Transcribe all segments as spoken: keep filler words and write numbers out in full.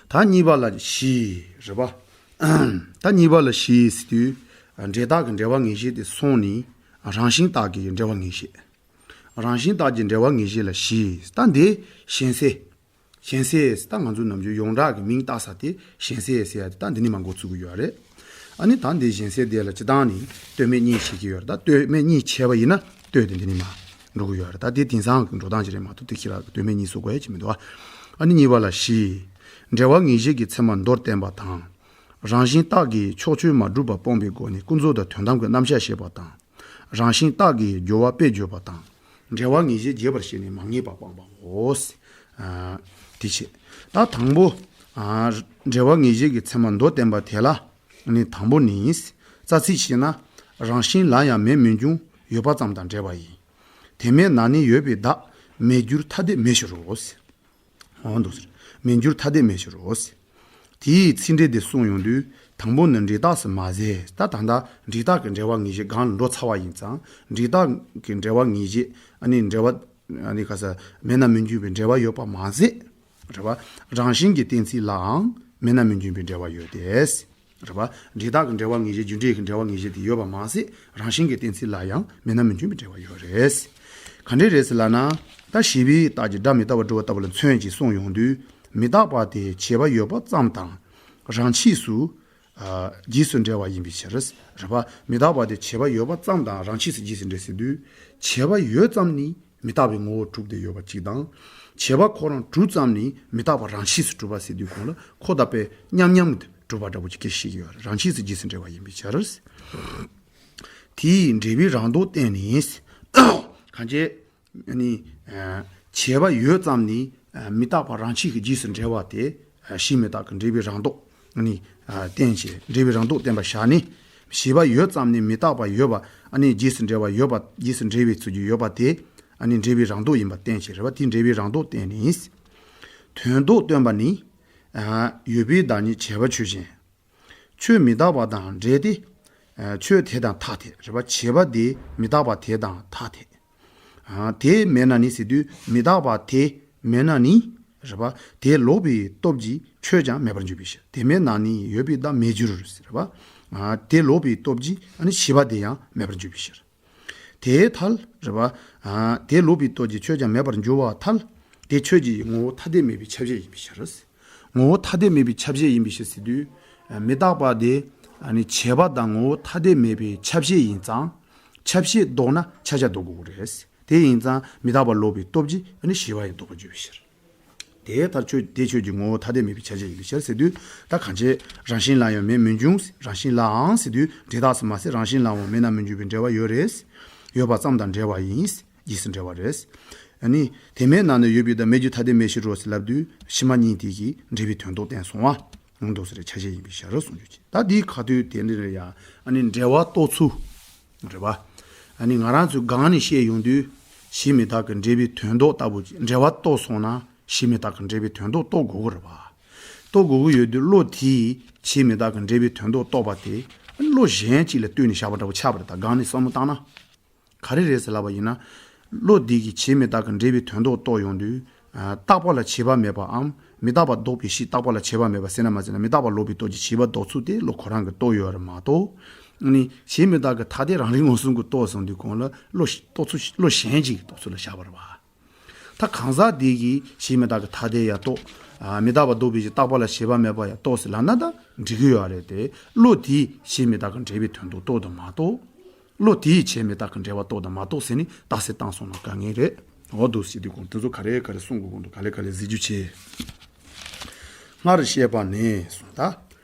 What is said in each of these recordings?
ད་གཉིས་པ་ལ་བཞི་རེད་པ། ད་གཉིས་པ་ལ་བཞི་ཟེར་དུས། འབྲས་རྟགས་ཀྱི་འབྲེལ་བ་ངེས་བྱེད་དེ་སོང་ནས། རང་བཞིན་རྟགས་ཀྱི་འབྲེལ་བ་ངེས་བྱེད། རང་བཞིན་རྟགས་ཀྱི་འབྲེལ་བ་ངེས་བྱེད་ལ་བཞི། ད་འདི་གཞན་སེལ། གཞན་སེལ་ད་ང་ཚོ་ནམ་རྒྱུན་ཡོངས་གྲགས་ཀྱི་མིང་བཏགས་ས་དེ་གཞན་སེལ་ཟེར་ཡ་དེ་ད་འདི་ནས་མར་འགོ་ཚུགས་ཀྱི་ཡོད་རེད། ཨ་ནི་ད་འདི་གཞན་སེལ་དེ་ལ་སྤྱིར་བཏང་ནས་ལྟོས་མེད་གཉིས་བྱེད་ཀྱི་ཡོད་རེད། ད་ལྟོས་མེད་གཉིས་བྱས་པ་ཡིན་ན་ལྟོས་དེ་འདི་ནས་མར་འགྲོ་གི་ཡོད་རེད། ད་དེ་དེང་སང་གི་འགྲོ་སྟངས་ཅིག་རེད་མ་གཏོགས་དེ་ཁྱེད་རང་གི་ལྟོས་མེད་གཉིས་སུ་གོ་ཡ་ཅིག་མི་འདུག་ཨ་ནི་གཉིས་པ་ལ་བཞི། འབྲེལ་བ་ངེས་བྱེད་ཀྱི་ཚད་མ་མདོར་བསྟན་པ་དང་། རང་བཞིན་རྟགས་ཀྱིས་ཕྱོགས་ཆོས་མ་གྲུབ་པ་སྤོང་བའི་སྒོ་ནས་ཀུན་རྫོབ་དང་དོན་དམ་གྱི་རྣམ་གཞག་བཤད་པ་དང་། རང་བཞིན་རྟགས་ཀྱིས་སྦྱོར་བ་སྤེལ་བརྗོད་པ་དང་། འབྲེལ་བ་ངེས་བྱེད་རྒྱས་པར་བཤད་ནས་མ་ངེས་པ་སྤངས་པའོ། ཨ། དེ་བྱས། ད་དང་པོ། ཨ། འབྲེལ་བ་ངེས་བྱེད་ཀྱི་ཚད་མ་མདོར་བསྟན་པ་དེ་ལ། ནི་དང་པོ་ནི། རྩ་ཚིག་བྱས་ན། རང་བཞིན་ལ་ཡང་མེད་མི་འབྱུང་ཡོད་པ་ཙམ་དང་འབྲེལ་བ་ཡིན། དེ་མེད་ན་ནི་ཡོད་པའི་བདག་མེད་འགྱུར་ཐ་དད་མེད་ཕྱིར་རོ། འོ་འདུག་ཟེར། མེད་འགྱུར་ཐ་དད་མེད་ཕྱིར་རོ། དེའི་ཚིག་འགྲེལ་དེ་གསུངས་ཡོང་དུས། དང་པོ་ནི་འབྲས་རྟགས་སུ་མ་ཟད། ད་ད་ལྟ་འབྲས་རྟགས་ཀྱི་འབྲེལ་བ་ངེས་བྱེད་སྒང་ལ་འགྲོ་ཚར་བ་ཡིན་ཙང་། འབྲས་རྟགས་ཀྱི་འབྲེལ་བ་ངེས་བྱེད། ཨ་ནི་འབྲེལ་བ། ཨ་ནི་ག་ས། མེད་ན་མི་འབྱུང་བའི་འབྲེལ་བ་ཡོད་པ་མ་ཟད། རེད་པ། རང་བཞིན་གྱི་གཏན་ཚིགས་ལའང་མེད་ན་མི་འབྱུང་བའི་འབྲེལ་བ་ཡོད་དེ། རེད་པ། འབྲས་རྟགས་ཀྱི་འབྲེལ་བ་ངེས་བྱེད་རྒྱུ་འབྲས་ཀྱི་འབྲེལ་བ་ངེས་བྱེད་དེ་ཡོད་པ་མ་ཟད། རང་བཞིན་གྱི་གཏན་ཚིགས་ལ་ཡང་མེད་ན་མི་འབྱུང་བའི་འབྲེལ་བ་ཡོད་རེད། ག་འདྲས་རེད་ཟེར་ལབ་ན། ད་བྱས་པའི་རྟགས་ཀྱིས་སྒྲ་མི་རྟག་པར་སྒྲུབ་པ་ལྟ་བུ་ལ་མཚོན་ཅིང་གསུངས་ཡོང་དུས། མི་རྟག་པ་དེ་བྱས་པ་ཡོད་པ་ཙམ་དང་། རང་ཆས་སུ། ཨ། རྗེས་སུ་འབྲེལ་བ་ཡིན་པའི་ཕྱིར། རེད་པ། མི་རྟག་པ་དེ་བྱས་པ་ཡོད་པ་ཙམ་དང་རང་ཆས་སུ་རྗེས་སུ་འབྲེལ་ཟེར་དུས། བྱས་པ་ཡོད་ཙམ་ནི། མི་རྟག་པའི་ངོ་བོ་གྲུབ་སྟེ་ཡོད་པ་གཅིག་དང་། བྱས་པ་ཁོ་རང་གྲུབ་ཙམ་ནི་མི་རྟག་པ་རང་ཆས་སུ་གྲུབ་པ་ཟེར་དུས་གོང་ལ་ཁོ་དང་དཔེ་མཉམ་མཉམ་གྲུབ་པ་འདྲ་པོ་ཅིག་སྐད་ཆ་བཤད་ཀྱི་ཡོད་རེད། རང་ཆས་སུ་རྗེས་སུ་འབྲེལ་བ་ཡིན་པའི་ཕྱིར། དེའི་འབྲེལ་བའི་རང་ལྡོག་བསྟན་ནས། གང་བྱས། ནི། ཨ། བྱས་པ་ཡོད་ཙམ་ནི། ཨ། མི་རྟག་པ་རང་ཆས་ཀྱི་རྗེས་སུ་འབྲེལ་བ་དེ། ཨ། གཞི་མི་རྟག་གི་འབྲེལ་བའི་རང་ལྡོག་ནི། ཨ། བསྟན་བྱས་འབྲེལ་བའི་རང་ལྡོག་བསྟན་པ་བཞག་ནས། བྱས་པ་ཡོད་ཙམ་ནི་མི་རྟག་པ་ཡོད་པ། ཨ་ནི་རྗེས་སུ་འབྲེལ་བ་ཡོད་པ། རྗེས་སུ་འབྲེལ་བའི་ཚུལ་གྱིས་ཡོད་པ་དེ། ཨ་ནི་འབྲེལ་བའི་རང་ལྡོག་ཡིན་པ་བསྟན་བྱས་རེད་པ། དེའི་འབྲེལ་བའི་རང་ལྡོག་བསྟན་ནས། དོན་ལྡོག་སྟོན་པ་ནི། ཨ། ཡོད་པའི་བདག་ཉིད་བྱས་པ་ཆོས་ཅན། ཆོས་མི་རྟག་པ་དང་འབྲེལ་ཏེ། ཨ། ཆོས་དེ་དང་ཐ་དད་རེད་པ། བྱས་པ་དེ་མི་རྟག་པ་དེ་དང་ཐ་དད། ཨ། དེ་མེད་ན་ནི་ཟེར་དུས་མི་རྟག་པ་དེ་མེད་ན་ནི། རེད་པ། དེ་ལོག་པའི་སྟོབས་ཀྱིས་ཆོས་ཀྱང་མེད་པར་འགྱུར་བའི་ཕྱིར། དེ་མེད་ན་ནི་ཡོད་པའི་བདག་མེད་འགྱུར་ཟེར་རེད་པ། ཨ། དེ་ལོག་པའི་སྟོབས་ཀྱིས་ཨ་ནི་བྱས་པ་དེ་ཡང་མེད་པར་འགྱུར་བའི་ཕྱིར། དེའི་ཐལ། རེད་པ། ཨ། དེ་ལོག་པའི་སྟོབས་ཀྱིས་ཆོས་ཀྱང་མེད་པར་འགྱུར་བ་ཐལ། དེ་ཆོས་ཀྱི་ངོ་བོ་ཐ་དད་མེད་པའི་ཁྱབ་བྱེད་ཡིན་པའི་ཕྱིར། ངོ་བོ་ཐ་དད་མེད་པའི་ཁྱབ་བྱེད་ཡིན་པའི་ཕྱིར་ཟེར་དུས། ཨ། མི་རྟག་པ་དེ། ཨ་ནི་བྱས་པ་དང་ངོ་བོ་ཐ་དད་མེད་པའི་ཁྱབ་བྱེད་ཡིན་ཙང་། ཁྱབ་བྱེད་ལྡོག་ན་ཁྱབ་བྱ་ལྡོག་དགོས་ཀྱི་རེད། དེ་ཡིན་ཙང་མི་རྟག་པ་ལོག་པའི་སྟོབས་ཀྱིས་ཨ་ནི་བྱས་པ་ཡང་ལྡོག་པར་འགྱུར་བའི་ཕྱིར། དེའི་ཐལ། ཆོས་དེ་ཆོས་ཀྱི་ངོ་བོ་ཐ་དད་མེད་པའི་ཁྱབ་བྱེད་ཡིན་པའི་ཕྱིར་ཟེར་དུས། ད་གང་བྱས། རང་བཞིན་ལ་ཡང་མེད་མི་འབྱུང་། རང་བཞིན་ལའང་ཟེར་དུས་འབྲས་རྟགས་སུ་མ་ཟད་རང་བཞིན་ལའང་མེད་ན་མི་འབྱུང་བའི་འབྲེལ་བ་ཡོད་རེད། ཡོད་པ་ཙམ་དང་འབྲེལ་བ་ཡིན། རྗེས་སུ་འབྲེལ་བ་རེད། ཨ་ནི་དེ་མེད་ན་ནི་ཡོད་པའི་བདག་མེད་འགྱུར་ཐ་དད་མེད་ཕྱིར་རོ་ཟེར་ལབ་དུས་ཕྱི་མ་གཉིས་དེ་གིས་འབྲེལ་བའི་དོན་ལྡོག་བསྟན་སོང་བ། ཡང་འདུག་ཟེར་ཆ་ཤས་ཡིན་པའི་ཕྱིར་གསུངས་རྒྱུ་ཅིག་ད་འདིའི་ཁ་ཐུག་དེ་འདྲ་རེད་ཡ། ཨ་ནི་འབྲེལ་བ་རྟོགས་ཚུལ། རེད་པ། ཨ་ནི་ང་རང་ཚོའི་སྒང་ནས་བཤད་ཡོང་དུས། གཞི་མི་རྟག་གི་འབྲེལ་བའི་དོན་ལྡོག་ལྟ་བུ་ཅིག་འབྲེལ་བ་རྟོགས་སོང་ན་གཞི་མི་རྟག་གི་འབྲེལ་བའི་དོན་ལྡོག་རྟོགས་དགོས་ཀྱི་རེད་པ། རྟོགས་དགོས་ཀྱི་ཡོད་དུས་བློ་དེས་གཞི་མི་རྟག་གི་འབྲེལ་བའི་དོན་ལྡོག་རྟོགས་པ་དེ། ཨ་ནི་བློ་གཞན་གཅིག་ལ་ལྟོས་ནས་བཞག་པ་འདྲ་པོ་ཆགས་པ་རེད། ད་སྒང་ནས་བསམ་བློ་བཏང་ན། ག་རེ་རེད་ཟེར་ལབ་པ་ཡིན་ན། བློ་འདི་གིས་གཞི་མི་རྟག་གི་འབྲེལ་བའི་དོན་ལྡོག་རྟོགས་ཡོང་དུས། ཨ། རྟག་པ་ལ་བྱས་པ་མེད་པའམ། མི་རྟག་པ་ལྡོག་པའི་གཞི་རྟག་པ་ལ་བྱས་པ་མེད་པ་ཟེར་ན་མ་ཟེར་ན། མི་རྟག་པ་ལོག་པའི་སྟོབས་ཀྱིས་བྱས་པ་ལྡོག་ཚུལ་དེ་བློ་ཁོ་རང་གིས་རྟོགས་ཡོད་རེད་མ་གཏོགས། ཨ་ནི་གཞི་མི་རྟག་གི་ཐ་དད་རང་རིག་ངོས་བཟུང་གིས་རྟོགས་སོང་དུས་གོང་ལ་བློ་རྟོགས་ཚུལ་བློ་གཞན་གཅིག་གི་རྟོགས་ཚུལ་ལ་བཞག་པ་རེད་པ། ད་གང་ཟག་འདི་གིས་གཞི་མི་རྟག་གི་ཐ་དད་ཡང་རྟོགས། ཨ། མི་རྟག་པ་ལྡོག་པའི་གཞི་རྟག་པ་ལ་བྱས་པ་མེད་པ་ཡང་རྟོགས་ཟེར་ལབ་ན་ད་འགྲིག་གི་ཡོད་རེད་དེ། བློ་དེས་གཞི་མི་རྟག་གི་འབྲེལ་བའི་དོན་ལྡོག་རྟོགས་དང་མ་རྟོགས། བློ་དེས་གཞི་མི་རྟག་གི་འབྲེལ་བ་རྟོགས་དང་མ་རྟོགས་ཟེར་ནས་རྟགས་གསལ་བཏང་སོང་ན་དཀའ་ངལ་རེད། འོ་འདུག་ཟེར་དུས་གོང་དེ་ཚོ་ག་རེ་ག་རེ་གསུང་དགོས་གོང་དུ་ག་ལེ་ག་ལེ་གཟིགས་རྒྱུ་བྱེད། སྔར་བཤད་པ་ནས་གསུངས་ད།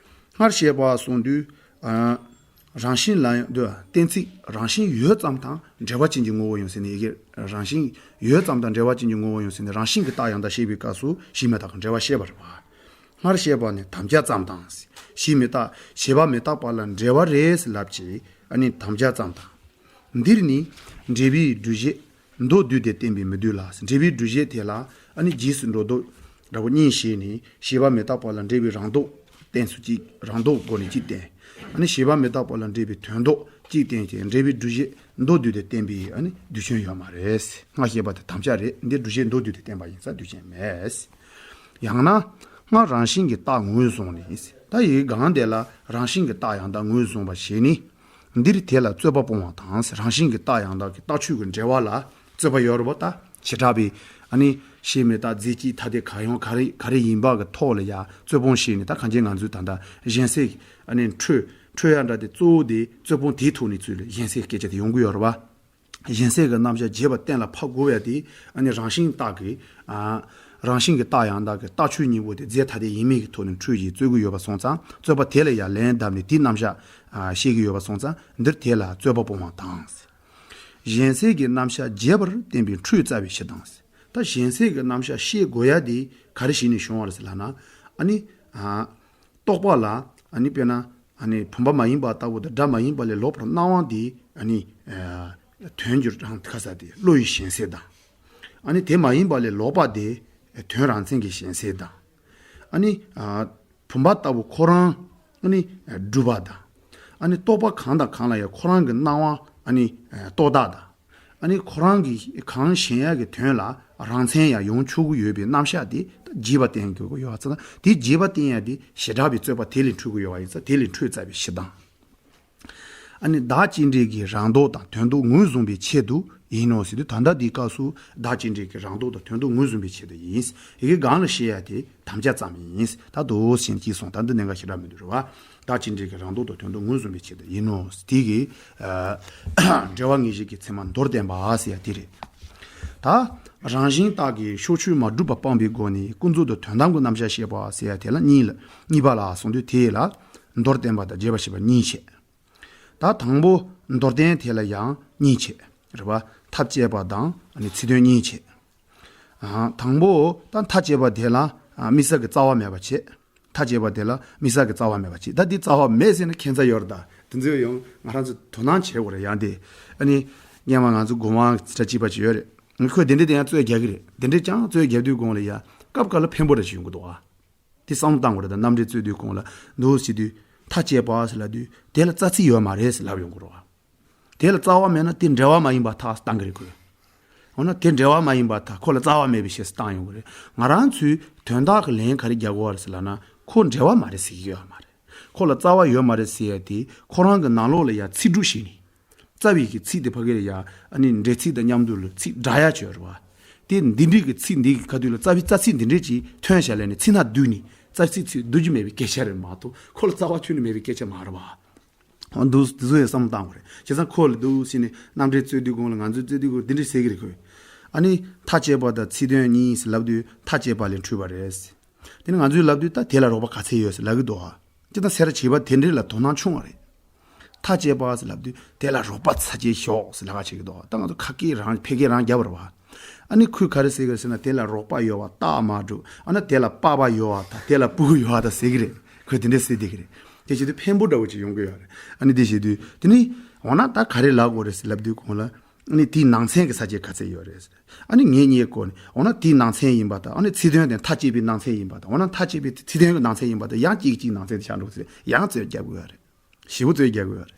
སྔར་བཤད་པ་གསུངས་དུས། ཨ། རང་བཞིན་ལ་ཡང་འདོད། གཏན་ཚིགས་རང་བཞིན་ཡོད་ཙམ་དང་འབྲེལ་བ་ཅན་གྱི་ངོ་བོ་ཡིན་ཟེར་ནས། ཡི་གེ་རང་བཞིན་ཡོད་ཙམ་དང་འབྲེལ་བ་ཅན་གྱི་ངོ་བོ་ཡིན་ཟེར་ནས་རང་བཞིན་གྱི་རྟགས་ཡང་དག་བཤད་པའི་སྐབས་སུ་གཞི་མི་རྟག་གི་འབྲེལ་བ་བཤད་པ་རེད་པ། སྔར་བཤད་པ་ནི་དམ་བཅའ་ཙམ་དང་། གཞི་མི་རྟག་བྱས་པ་མི་རྟག་པ་ལ་འབྲེལ་བ་རེད་ལབ་ཀྱི། ཨ་ནི་དམ་བཅའ་ཙམ་དང་། འདིར་ནི་འབྲེལ་བའི་སྒྲུབ་བྱེད་མདོ་བསྡུས་ཏེ་བསྟན་པའི་མི་བསྡུ་ལ། འབྲེལ་བའི་སྒྲུབ་བྱེད་དེ་ལ་ཨ་ནི་རྗེས་སུ་འགྲོ་ལྡོག་འདྲ་པོ་གཉིས་བྱས་ནས་བྱས་པ་མི་རྟག་པ་ལ་འབྲེལ་བའི་རང་ལྡོག་བསྟན་ཚུལ་གཅིག་རང་ལྡོག་སྒོ་ནས་གཅིག་བསྟན། ཨ་ནི་བྱས་པ་མི་རྟག་པ་ལ་འབྲེལ་བའི་དོན་ལྡོག་གཅིག་བསྟན་ཅིང་འབྲེལ་བའི་སྒྲུབ་བྱེད་མདོ་བསྡུས་ཏེ་བསྟན་པའི་ཨ་ནི་དུས་ཆེན་ཡོད་མ་རེད། སྔར་བཤད་པ་དེ་དམ་བཅའ་རེད། འདིར་སྒྲུབ་བྱེད་མདོ་བསྡུས་ཏེ་བསྟན་པ་ཡིན་ཙང་དུས་ཆེན་མེད། ཡང་ན། སྔར་རང་བཞིན་གྱི་རྟགས་ངོས་བཟུང་ནས། ད་ཡི་གེ་གང་དེ་ལ་རང་བཞིན་གྱི་རྟགས་ཡང་དག་ངོས་བཟུང་བ་ཞེས་ནི། འདིར་དེ་ལ་རྩོད་པ་སྤོང་བ་དང་། རང་བཞིན་གྱི་རྟགས་ཡང་དག་གི་རྟགས་ཆོས་ཀྱི་འབྲེལ་བ་ལ་རྩོད་པ་ཡོད་རེད་པ། ད་བྱེ་བྲག་པའི་ཨ་ནི་ཤེས་མི་རྟག་རྫས་གཅིག་ཐ་དད་གང་ཡོང་ག་རེ་ག་རེ་ཡིན་པ་གི་ཐོག་ལ་ཡང་རྩོད་སྤོང་བྱས་ནས། ད་གང་ཅི་ང་ཚོས་ད་ལྟ་གཞན་སེལ་ཨ་ནི་འཕྲོས་འཕྲོས་ཡ་འདྲ་དེ་གཙོ་བོ་དེ་རྩོད་སྤོང་དེའི་ཐོག་ནས་ཚུར་ལ་གཞན་སེལ་སྐད་ཆ་དེ་ཡོང་གི་ཡོད་རེད་པ། གཞན་སེལ་གྱི་རྣམ་གཞག་རྒྱས་པ་གཏན་ལ་ཕབ་དགོས་པ་དེ་ཨ་ནི་རང་བཞིན་རྟགས་ཀྱི་ཨ་རང་བཞིན་གྱི་རྟགས་ཡང་དག་གི་རྟགས་ཆོས་གཉིས་པོ་དེ་རྫས་ཐ་དད་ཡིན་མིན་གྱི་ཐོག་ནས་འཕྲོས་ཀྱིས་རྩོད་ཀྱི་ཡོད་པ་སོང་ཙང་། རྩོད་པ་དེ་ལ་ཡང་ལན་བརྡབས་ནས་དེའི་རྣམ་གཞག་ཨ་བཤད་ཀྱི་ཡོད་པ་སོང་ཙང་། འདིར་དེ་ལ་རྩོད་པ་སྤོང་བ་དང་། གཞན་སེལ་གྱི་རྣམ་གཞག་རྒྱས་པར་བསྟན་པའི་འཕྲོས་རྩ་བའི་ཕྱིར་དང་། ད་གཞན་སེལ་གྱི་རྣམ་གཞག་བཤད་དགོས་ཡ་དེ་ག་རེ་བྱས་ནས་བྱུང་བ་རེད་ཟེར་ལབ་ན། ཨ་ནི་ཨ་རྟོག་པ་ལ་ཨ་ནི་དཔེར་ན་ཨ་ནི་བུམ་པ་མ་ཡིན་པ་ལྟ་བུ་དང་སྒྲ་མ་ཡིན་པ་ལས་ལོག་པར་སྣང་བ་དེ་ཨ་ནི་ཨ་དོན་གྱི་རང་ཁ་ས་དེ་བློ་ཡི་གཞན་སེལ་དང་། ཨ་ནི་དེ་མ་ཡིན་པ་ལས་ལོག་པ་དེ་དོན་རང་མཚན་གྱི་གཞན་སེལ་དང་། ཨ་ནི་ཨ་བུམ་པ་ལྟ་བུ་ཁོ་རང་ཨ་ནི་སྒྲུབ་པ་དང་། ཨ་ནི་རྟོག་པ་གང་དང་གང་ལ་ཡང་ཁོ་རང་གི་སྣང་བ་ཨ་ནི་རྟོག་བཏགས་དང་། ཨ་ནི་ཁོ་རང་གིས་གང་ཞེན་ཡག་གི་དོན་ལ་རང་མཚན་ཡང་ཡོང་ཆོག་གི་ཡོད་པའི་རྣམ་གཞག་དེ་རྒྱས་པ་བསྟན་དགོས་ཀྱི་ཡོད་པ་ཙང་། དེ་རྒྱས་པ་བསྟན་ཡག་དེ་བྱེ་བྲག་པའི་རྩོད་པ་དེ་ལས་འཕྲོས་ཀྱི་ཡོད་པ་ཡིན་ཙང་། དེ་ལས་འཕྲོས་རྩ་བའི་ཕྱིར་དང་། ཨ་ནི་བདག་གཅིག་འབྲེལ་གྱི་རང་ལྡོག་དང་དོན་ལྡོག་ངོས་བཟུང་བའི་ཆེད་དུ་ཡིན་ནོ་ཟེར་དུས། ད་ལྟ་འདིའི་སྐབས་སུ་བདག་གཅིག་འབྲེལ་གྱི་རང་ལྡོག་དང་དོན་ལྡོག་ངོས་བཟུང་བའི་ཆེད་དུ་ཡིན། ཡི་གེ་གང་ལ་བཤད་ཡ་དེ་དམ་བཅའ་ཙམ་ཡིན། ད་དུ་ཞེན་གྱིས་སོང་། ད་འདི་གནད་འགག་ཞེ་དྲག་མི་འདུག་རེད་བ། བདག་གཅིག་འབྲེལ་གྱི་རང་ལྡོག་དང་དོན་ལྡོག་ངོས་བཟུང་བའི་ཆེད་དུ་ཡིན་ནོ། དེ་གི་ཨ་འགྲེལ་པ་ངེས་ཤེས་ཀྱི་ཚད་མ་མདོར་བསྟན་པ་ཟེར་ཡ་དེ་རེད། ད་རང་བཞིན་རྟགས་ཀྱི་ཕྱོགས་ཆོས་མ་གྲུབ་པ་སྤངས་པའི་སྒོ་ནས་ཀུན་རྫོབ་ཏུ་དོན་དམ་གྱི་རྣམ་གཞག་བཤད་པ་ཟེར་ཡ་དེ་ལ་གཉིས་ལ་གཉིས་པ་ལ་སོང་དུས། དེ་ལ་མདོར་བསྟན་པ་དང་རྒྱས་པར་བཤད་པ་གཉིས་བྱས། ད་དང་པོ་མདོར་བསྟན་དེ་ལ་ཡང་གཉིས་བྱས། རེད་བ། མཐའ་དཔྱད་པ་དང་ཨ་ནི་ཚིག་དོན་གཉིས་བྱས། ཨ་དང་པོ་ད་མཐའ་དཔྱད་པ་དེ་ལ་ཨ་དམིགས་བསལ་གྱི་རྩ་བ་མེད་པ་བྱས། མཐའ་དཔྱད་པ་དེ་ལ་དམིགས་བསལ་གྱི་རྩ་བ་མེད་པ་བྱས། ད་འདི་རྩ་བ་མེད་ཟེར་ན་ཁྱད་མཚར་ཡོད་རེད། ད་དེ་ཚོ་ཡང་ང་རང་ཚོ་དོ་སྣང་བྱེད་དགོས་རེད། ཡང་དེ་ཨ་ནི་སྔོན་མ་ང་ཚོ་དགོན་པ་འདྲ་གཅིག་པ་ཅིག་ཡོད་རེད། ཁོས་དེ་འདྲས་དེ་ཡང་རྩོད་རྒྱག་གི་རེད། དེ་འདྲས་ཀྱང་རྩོད་རྒྱབ་དུས་གོང་ལ་ཡ་སྐབས་འགའ་ལ་ཕན་པོ་འདྲ་ཞིག་ཡོང་གི་འདུག་ཨ། དེ་བསམ་བློ་བཏང་དགོས་རེད། ད་རྣམ་འགྲེལ་རྩོད་དུས་གོང་ལ་འདུག་ཟེར་དུས། མཐའ་དཔྱད་པ་ཟེར་ལབ་དུས་དེ་ལ་རྩ་ཚིག་ཡོད་མ་རེད་ཟེར་ལབ་ཡོང་གི་རེད་བ། དེ་ལ་རྩ་བ་མེད་ན་དེ་འབྲེལ་བ་མ་ཡིན་པར་ཐལ་ཟེར་བཏང་གི་རེད་ཁོས། འོ་ན་དེ་འབྲེལ་བ་མ་ཡིན་པར་ཐལ། ཁོ་ལ་རྩ་བ་མེད་པའི་ཕྱིར་ཟེར་བཏང་ཡོང་གི་རེད། ང་རང་ཚོས་དོན་དག་གི་ལན་ག་རེ་རྒྱག་དགོས་རེད་ཟེར་ལབ་ན། ཁོ་འབྲེལ་བ་མ་རེད་ཟེར་གྱི་ཡོད་མ་རེད། ཁོ་ལ་རྩ་བ་ཡོད་མ་རེད་ཟེར་ཡ་དེ་ཁོ་རང་གི་ནང་ལོགས་ལ་ཡ་ཚིག་གྲུབ་བྱས་ནས། རྩ་བའི་གི་ཚིག་དེ་ཕ་གི་ལ་ཡ་ཨ་ནི་འབྲེལ་ཚིག་དང་མཉམ་དུ་ལ་ཚིག་སྦྲག་ཡ་ཅིག་ཡོད་རེད་བ། དེ་འདི་འདྲའི་གི་ཚིག་འདི་གི་ཁ་ཐུག་ལ་རྩ་བའི་རྩ་ཚིག་འདི་འདྲས་ཅིག་ཐོན་བཞག་ལབ་ནས་ཚིག་སྣ་བསྡུས་ནས་རྩ་ཚིག་ཚིག་བསྡུ་རྒྱུ་མེད་པའི་སྐད་ཆ་རེད་མ་གཏོགས། ཁོ་ལ་རྩ་བ་ཁྱོན་ནས་མེད་པའི་སྐད་ཆ་མ་རེད་བ། འོ་འདུག་འདི་ཚོ་ཡང་བསམ་བློ་བཏང་དགོས་རེད། བྱས་ཙང་ཁོ་ལ་འདུག་ཟེར་ནས་རྣམ་འགྲེལ་རྩོད་དུས་གོང་ལ་ང་ཚོས་རྩོད་དུས་གོང་འདི་འདྲས་ཟེར་གི་རེད་ཁོས། ཨ་ནི་མཐའ་དཔྱད་པ་དང་ཚིག་དོན་གཉིས་ཟེར་ལབ་དུས་མཐའ་དཔྱད་པ་ལས་འཕྲོས་པ་རེད། དེ་ནི་ང་ཚོས་ལབ་དུས་ད་དེ་ལ་རོགས་པ་ག་ཚད་ཡོད་ཟེར་ལབ་གི་འདུག་ཨ། ཅི་ལྟར་ཟེར་བྱས་པ་དེ་འདྲས་ལ་དོ་སྣང་ཆུང་བ་རེད། མཐའ་དཔྱད་པ་ཟེར་ལབ་དུས་དེ་ལ་རོགས་པ་ཚ་ཆེ་ཤོག་ཟེར་ལབ་པ་བྱེད་ཀྱི་འདུག་ད་ང་ཚོ་ཁ་སྐད་རང་ཕལ་སྐད་རང་རྒྱབ་པ་རེད་བ། ཨ་ནི་ཁོས་ག་རེ་ཟེར་གི་རེད་ཟེར་ན། དེ་ལ་རོགས་པ་ཡོད་པ་རྟགས་མ་གྲུབ། ཨ་ན་དེ་ལ་པགས་པ་ཡོད་པ་དང་དེ་ལ་སྤུ་གུ་ཡོད་པ་དང་ཟེར་གི་རེད། ཁོས་དེ་འདྲས་ཟེར་བསྡད་ཀྱི་རེད། དེ་བྱེད་དུས་ཕན་པོ་འདྲ་བོ་ཅིག་ཡོང་གི་ཡོད་རེད། ཨ་ནི་དེ་བྱེད་དུས་དེ་ནི་འོ་ན་ད་ག་རེ་ལབ་དགོས་རེད་ཟེར་ལབ་དུས་གོང་ལ། ཨ་ནི་དེའི་ནང་ཚན་གྱི་ས་བཅད་ག་ཚད་ཡོད་རེད་ཟེར། ཨ་ནི་ངེད་གཉིས་ཀྱི་སྐོར་ནས་འོ་ན་དེའི་ནང་ཚན་ཡིན་པ་དང་། ཨ་ནི་ཚིག་དོན་དེ་མཐའ་དཔྱད་པའི་ནང་ཚན་ཡིན་པ་དང་། འོ་ན་མཐའ་དཔྱད་པའི་ཚིག་དོན་གྱི་ནང་ཚན་ཡིན་པ་དང་། ཡང་གཅིག་གཅིག་ནང་ཚན་དེ་ཆགས་འགྲོ་ཟེར་ཡང་རྩོད་རྒྱག་དགོས་ཡོད་རེད། ཞེ་པོ་རྩོད་རྒྱག་དགོས་ཡོད་རེད།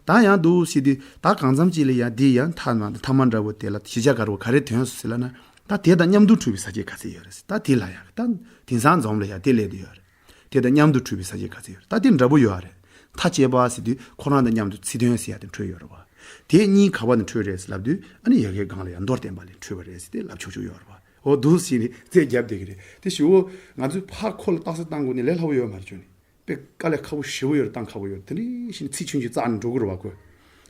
ད་ཡང་འདུག་ཟེར་དུས་ད་གང་འཚམ་ཅིག་ལ་ཡང་འདི་ཡང་མཐའ་མ་མཐའ་མ་འདྲ་བོ་དེ་ལ་གཞི་ཆགས་ག་རེ་ག་རེ་ཐོན་སོང་ཟེར་ལབ་ན། ད་དེ་དང་མཉམ་དུ་འཁྲུལ་པའི་ས་བཅད་ག་ཚད་ཡོད་རེད་ཟེར། ད་དེ་ལ་ཡང་ད་དེང་སང་འཛོམས་ལ་ཡང་དེ་སླེབས་བསྡད་ཡོད་རེད། དེ་དང་མཉམ་དུ་འཁྲུལ་པའི་ས་བཅད་ག་ཚད་ཡོད་རེད། ད་དེ་འདྲ་པོ་ཡོད་རེད། མཐའ་དཔྱད་པ་ཟེར་དུས་ཁོ་རང་དང་མཉམ་དུ་ཚིག་དོན་ཟེར་ཡ་དེ་འཁྲུལ་ཡོད་རེད་བ། དེ་གཉིས་ག་བ་ནས་འཁྲུལ་རེད་ཟེར་ལབ་དུས། ཨ་ནི་ཡ་གིའི་སྒང་ལ་ཡང་མདོར་བསྟན་པ་ལས་འཁྲུལ་བ་རེད་ཟེར་ཏེ་ལབ་ཆོག་ཆོག་ཡོད་རེད་བ། འོ་འདུག་ཟེར་ནས་རྩོད་རྒྱབ་བསྡད་ཀྱི་རེད། དེ་གཞུག་གུ་ང་ཚོས་ཕར་ཁོ་ལ་རྟགས་གསལ་བཏང་དགོས་ནི་ལས་སླ་པོ་ཡོད་མ་རེད་ཅོ་ནི། དཔེ་དཀའ་ལས་ཁག་པོ་ཞེ་པོ་ཡོད་རེད། བཏང་ཁག་པོ་ཡོད་རེད། དེ་འདྲ་བྱས་ནས་ཚིག་ཆུང་ཆུང་བཙལ་ནས་འགྲོ་དགོས་རེད་བ་ཁོས།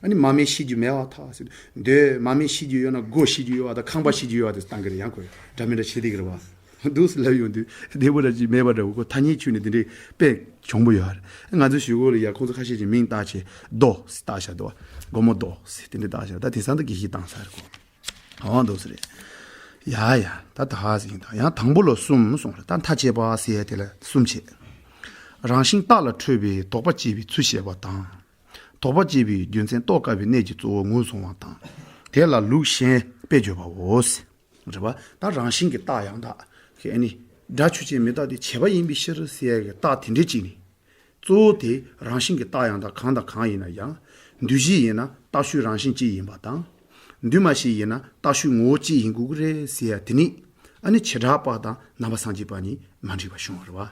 ཨ་ནི་མ་སྨད་ཤེས་རྒྱུ་མེད་པར་ཐལ་ཟེར་དུས། འདོད་མ་སྨད་ཤེས་རྒྱུ་ཡོད་ན་དགོས་ཤེས་རྒྱུ་ཡོད་པ་དང་ཁང་པ་ཤེས་རྒྱུ་ཡོད་པ་དེ་བཏང་གི་རེད། ཡང་ཁོས་འདྲ་མི་འདྲ་བྱེད་བསྡད་ཀྱི་རེད་བ། འདུག་སེ་ལབ་ཡོང་དུས་བདེ་པོ་འདྲ་ཅིག་མེད་པ་འདྲ་བོ། ཁོ་ཐ་སྙད་ཁྱོན་ནས་དེ་འདྲའི་དཔེ་གྱོང་པོ་ཡོད་རེད། ང་ཚོ་གཞུག་གུ་ལ་ཡ་ཁོང་ཚོ་ཁ་ཤས་ཀྱིས་མིང་བཏགས་བྱས་རྡོ་ཟེར་བཏགས་བཞག་འདུག་བ། སྒོར་མོ་རྡོ་ཟེར་དེ་འདྲ་བཏགས་བཞག་ད་དེང་སང་ད་དགེ་བཤེས་བཏང་ས་རེད་ཁོ། འོ་འདུག་སེ་རེད། ཡ་ཡ། ད་ད་ཧ་ཟིན་ད་ཡང་དང་པོ་ལ་གསུམ་གསུངས་རེད། ད་མཐའ་དཔྱད་པ་ཟེར་ཡ་དེ་ལ་གསུམ་བྱས། རང་བཞིན་རྟགས་ལ་འཁྲུལ་པའི་དོགས་པ་སྐྱེས་པའི་ཚུལ་བཤད་པ་དང་། དོགས་པ་སྐྱེས་པའི་རྒྱུ་མཚན་རྟོགས་དཀའ་བའི་གནད་ཀྱི་གཙོ་བོ་ངོས་བཟུང་བ་དང་། དེ་ལ་ལུགས་གཞན་དཔེ་བརྗོད་པའོ། རེད་བ། ད་རང་བཞིན་གྱི་རྟགས་ཡང་དག་གི་ཨ་ནི་སྒྲ་ཆོས་ཅན་མི་རྟག་སྟེ་བྱས་པ་ཡིན་པའི་ཕྱིར་ཟེར་ཡ་གི་རྟགས་དེ་འདྲའི་གཅིག་ནི། གཙོ་བོ་དེ་རང་བཞིན་གྱི་རྟགས་ཡང་དག་གང་དང་གང་ཡིན་ན་ཡང་། འདུས་གཞི་ཡིན་ན་རྟགས་ཆོས་རང་བཞིན་གཅིག་ཡིན་པ་དང་། འདུས་མ་བྱས་ཡིན་ན་རྟགས་ཆོས་ངོ་བོ་གཅིག་ཡིན་དགོས་ཀྱི་རེད་ཟེར་ཡ་དེ་ནི། ཨ་ནི་བྱེ་བྲག་པ་དང་ནང་པ་སངས་རྒྱས་པ་གཉིས་མ་འགྲིག་པ་བྱུང་བ་རེད་བ།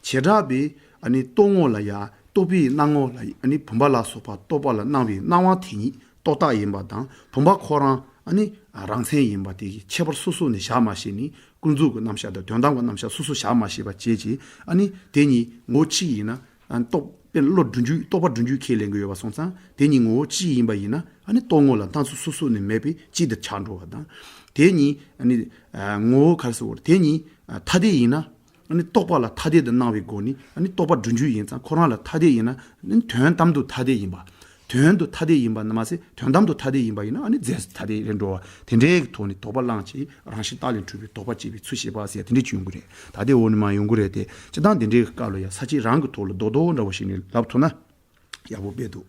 བྱེ་བྲག་པའི་ཨ་ནི་རྟོག་ངོ་ལ་ཡ་རྟོག་པའི་སྣང་ངོ་ལ་ཨ་ནི་བུམ་པ་ལ་སོགས་པ་རྟོག་པ་ལ་སྣང་བའི་སྣང་བ་དེ་ཉིད་རྟོག་བཏགས་ཡིན་པ་དང་བུམ་པ་ཁོ་རང་ཨ་ནི་རང་མཚན་ཡིན་པ་དེ་གི་ཁྱད་པར་སོ་སོ་ནས་བཞག་མ་ཤེས་ནས་ཀུན་རྫོབ་ཀྱི་རྣམ་གཞག་དང་དོན་དམ་གྱི་རྣམ་གཞག་སོ་སོ་བཞག་མ་ཤེས་པ་བྱས་ཀྱི་ཨ་ནི་དེ་གཉིས་ངོ་གཅིག་ཡིན་ན། ཨ་རྟོག་དཔེར་ན་བློ་སྒྲུབ་རྒྱུ་རྟོག་པ་སྒྲུབ་རྒྱུ་ཁས་ལེན་གྱི་ཡོད་པ་སོང་ཙང་དེ་གཉིས་ངོ་བོ་གཅིག་ཡིན་པ་ཡིན་ན་ཨ་ནི་རྟོག་ངོ་ལ་སྣང་ཚུལ་སོ་སོ་ནས་མེད་པའི་གཅིག་ཏུ་ཆགས་འགྲོ་བ་དང་། དེ་གཉིས་ཨ་ནི་ཨ་ངོ་བོ་ག་རེ་ཟེར་དགོས་རེད། དེ་གཉིས་ཨ་ཐ་དད་ཡིན་ན་ཨ་ནི་རྟོག་པ་ལ་ཐ་དད་དུ་སྣང་བའི་སྒོ་ནས་ཨ་ནི་རྟོག་པ་སྒྲུབ་རྒྱུ་ཡིན་ཙང་ཁོ་རང་ལ་ཐ་དད་ཡིན་ན་ཨ་ནི་དོན་དམ་དུ་ཐ་དད་ཡིན་པ། དོན་དུ་ཐ་དད་ཡིན་པ་ནི་མ་ཟད་དོན་དམ་དུ་ཐ་དད་ཡིན་པ་ཡིན་ན་ཨ་ནི་རྫས་སུ་ཐ་དད་རེད་འགྲོ་བ་དེ་འདྲའི་གི་ཐོག་ནས་དོགས་པ་བླངས་ཀྱིས་རང་བཞིན་རྟག་ལས་གྲུབ་པའི་དོགས་པ་བཅད་པའི་ཚུལ་བྱེད་པ་ཟེར་དེ་འདྲའི་ཅིག་ཡོང་གི་རེད། ད་དེ་འོག་ནས་མར་ཡོང་གི་རེད་དེ་སྤྱིར་བཏང་དེ་འདྲའི་སྐབས་ལ་ཡང་ས་བཅད་རང་གི་ཐོག་ལ་རྡོག་རྡོག་འདྲ་བོ་ཞིག་ནས་ལབ་ཐུབ་ན་ཡག་པོ་དཔེ་འདུག་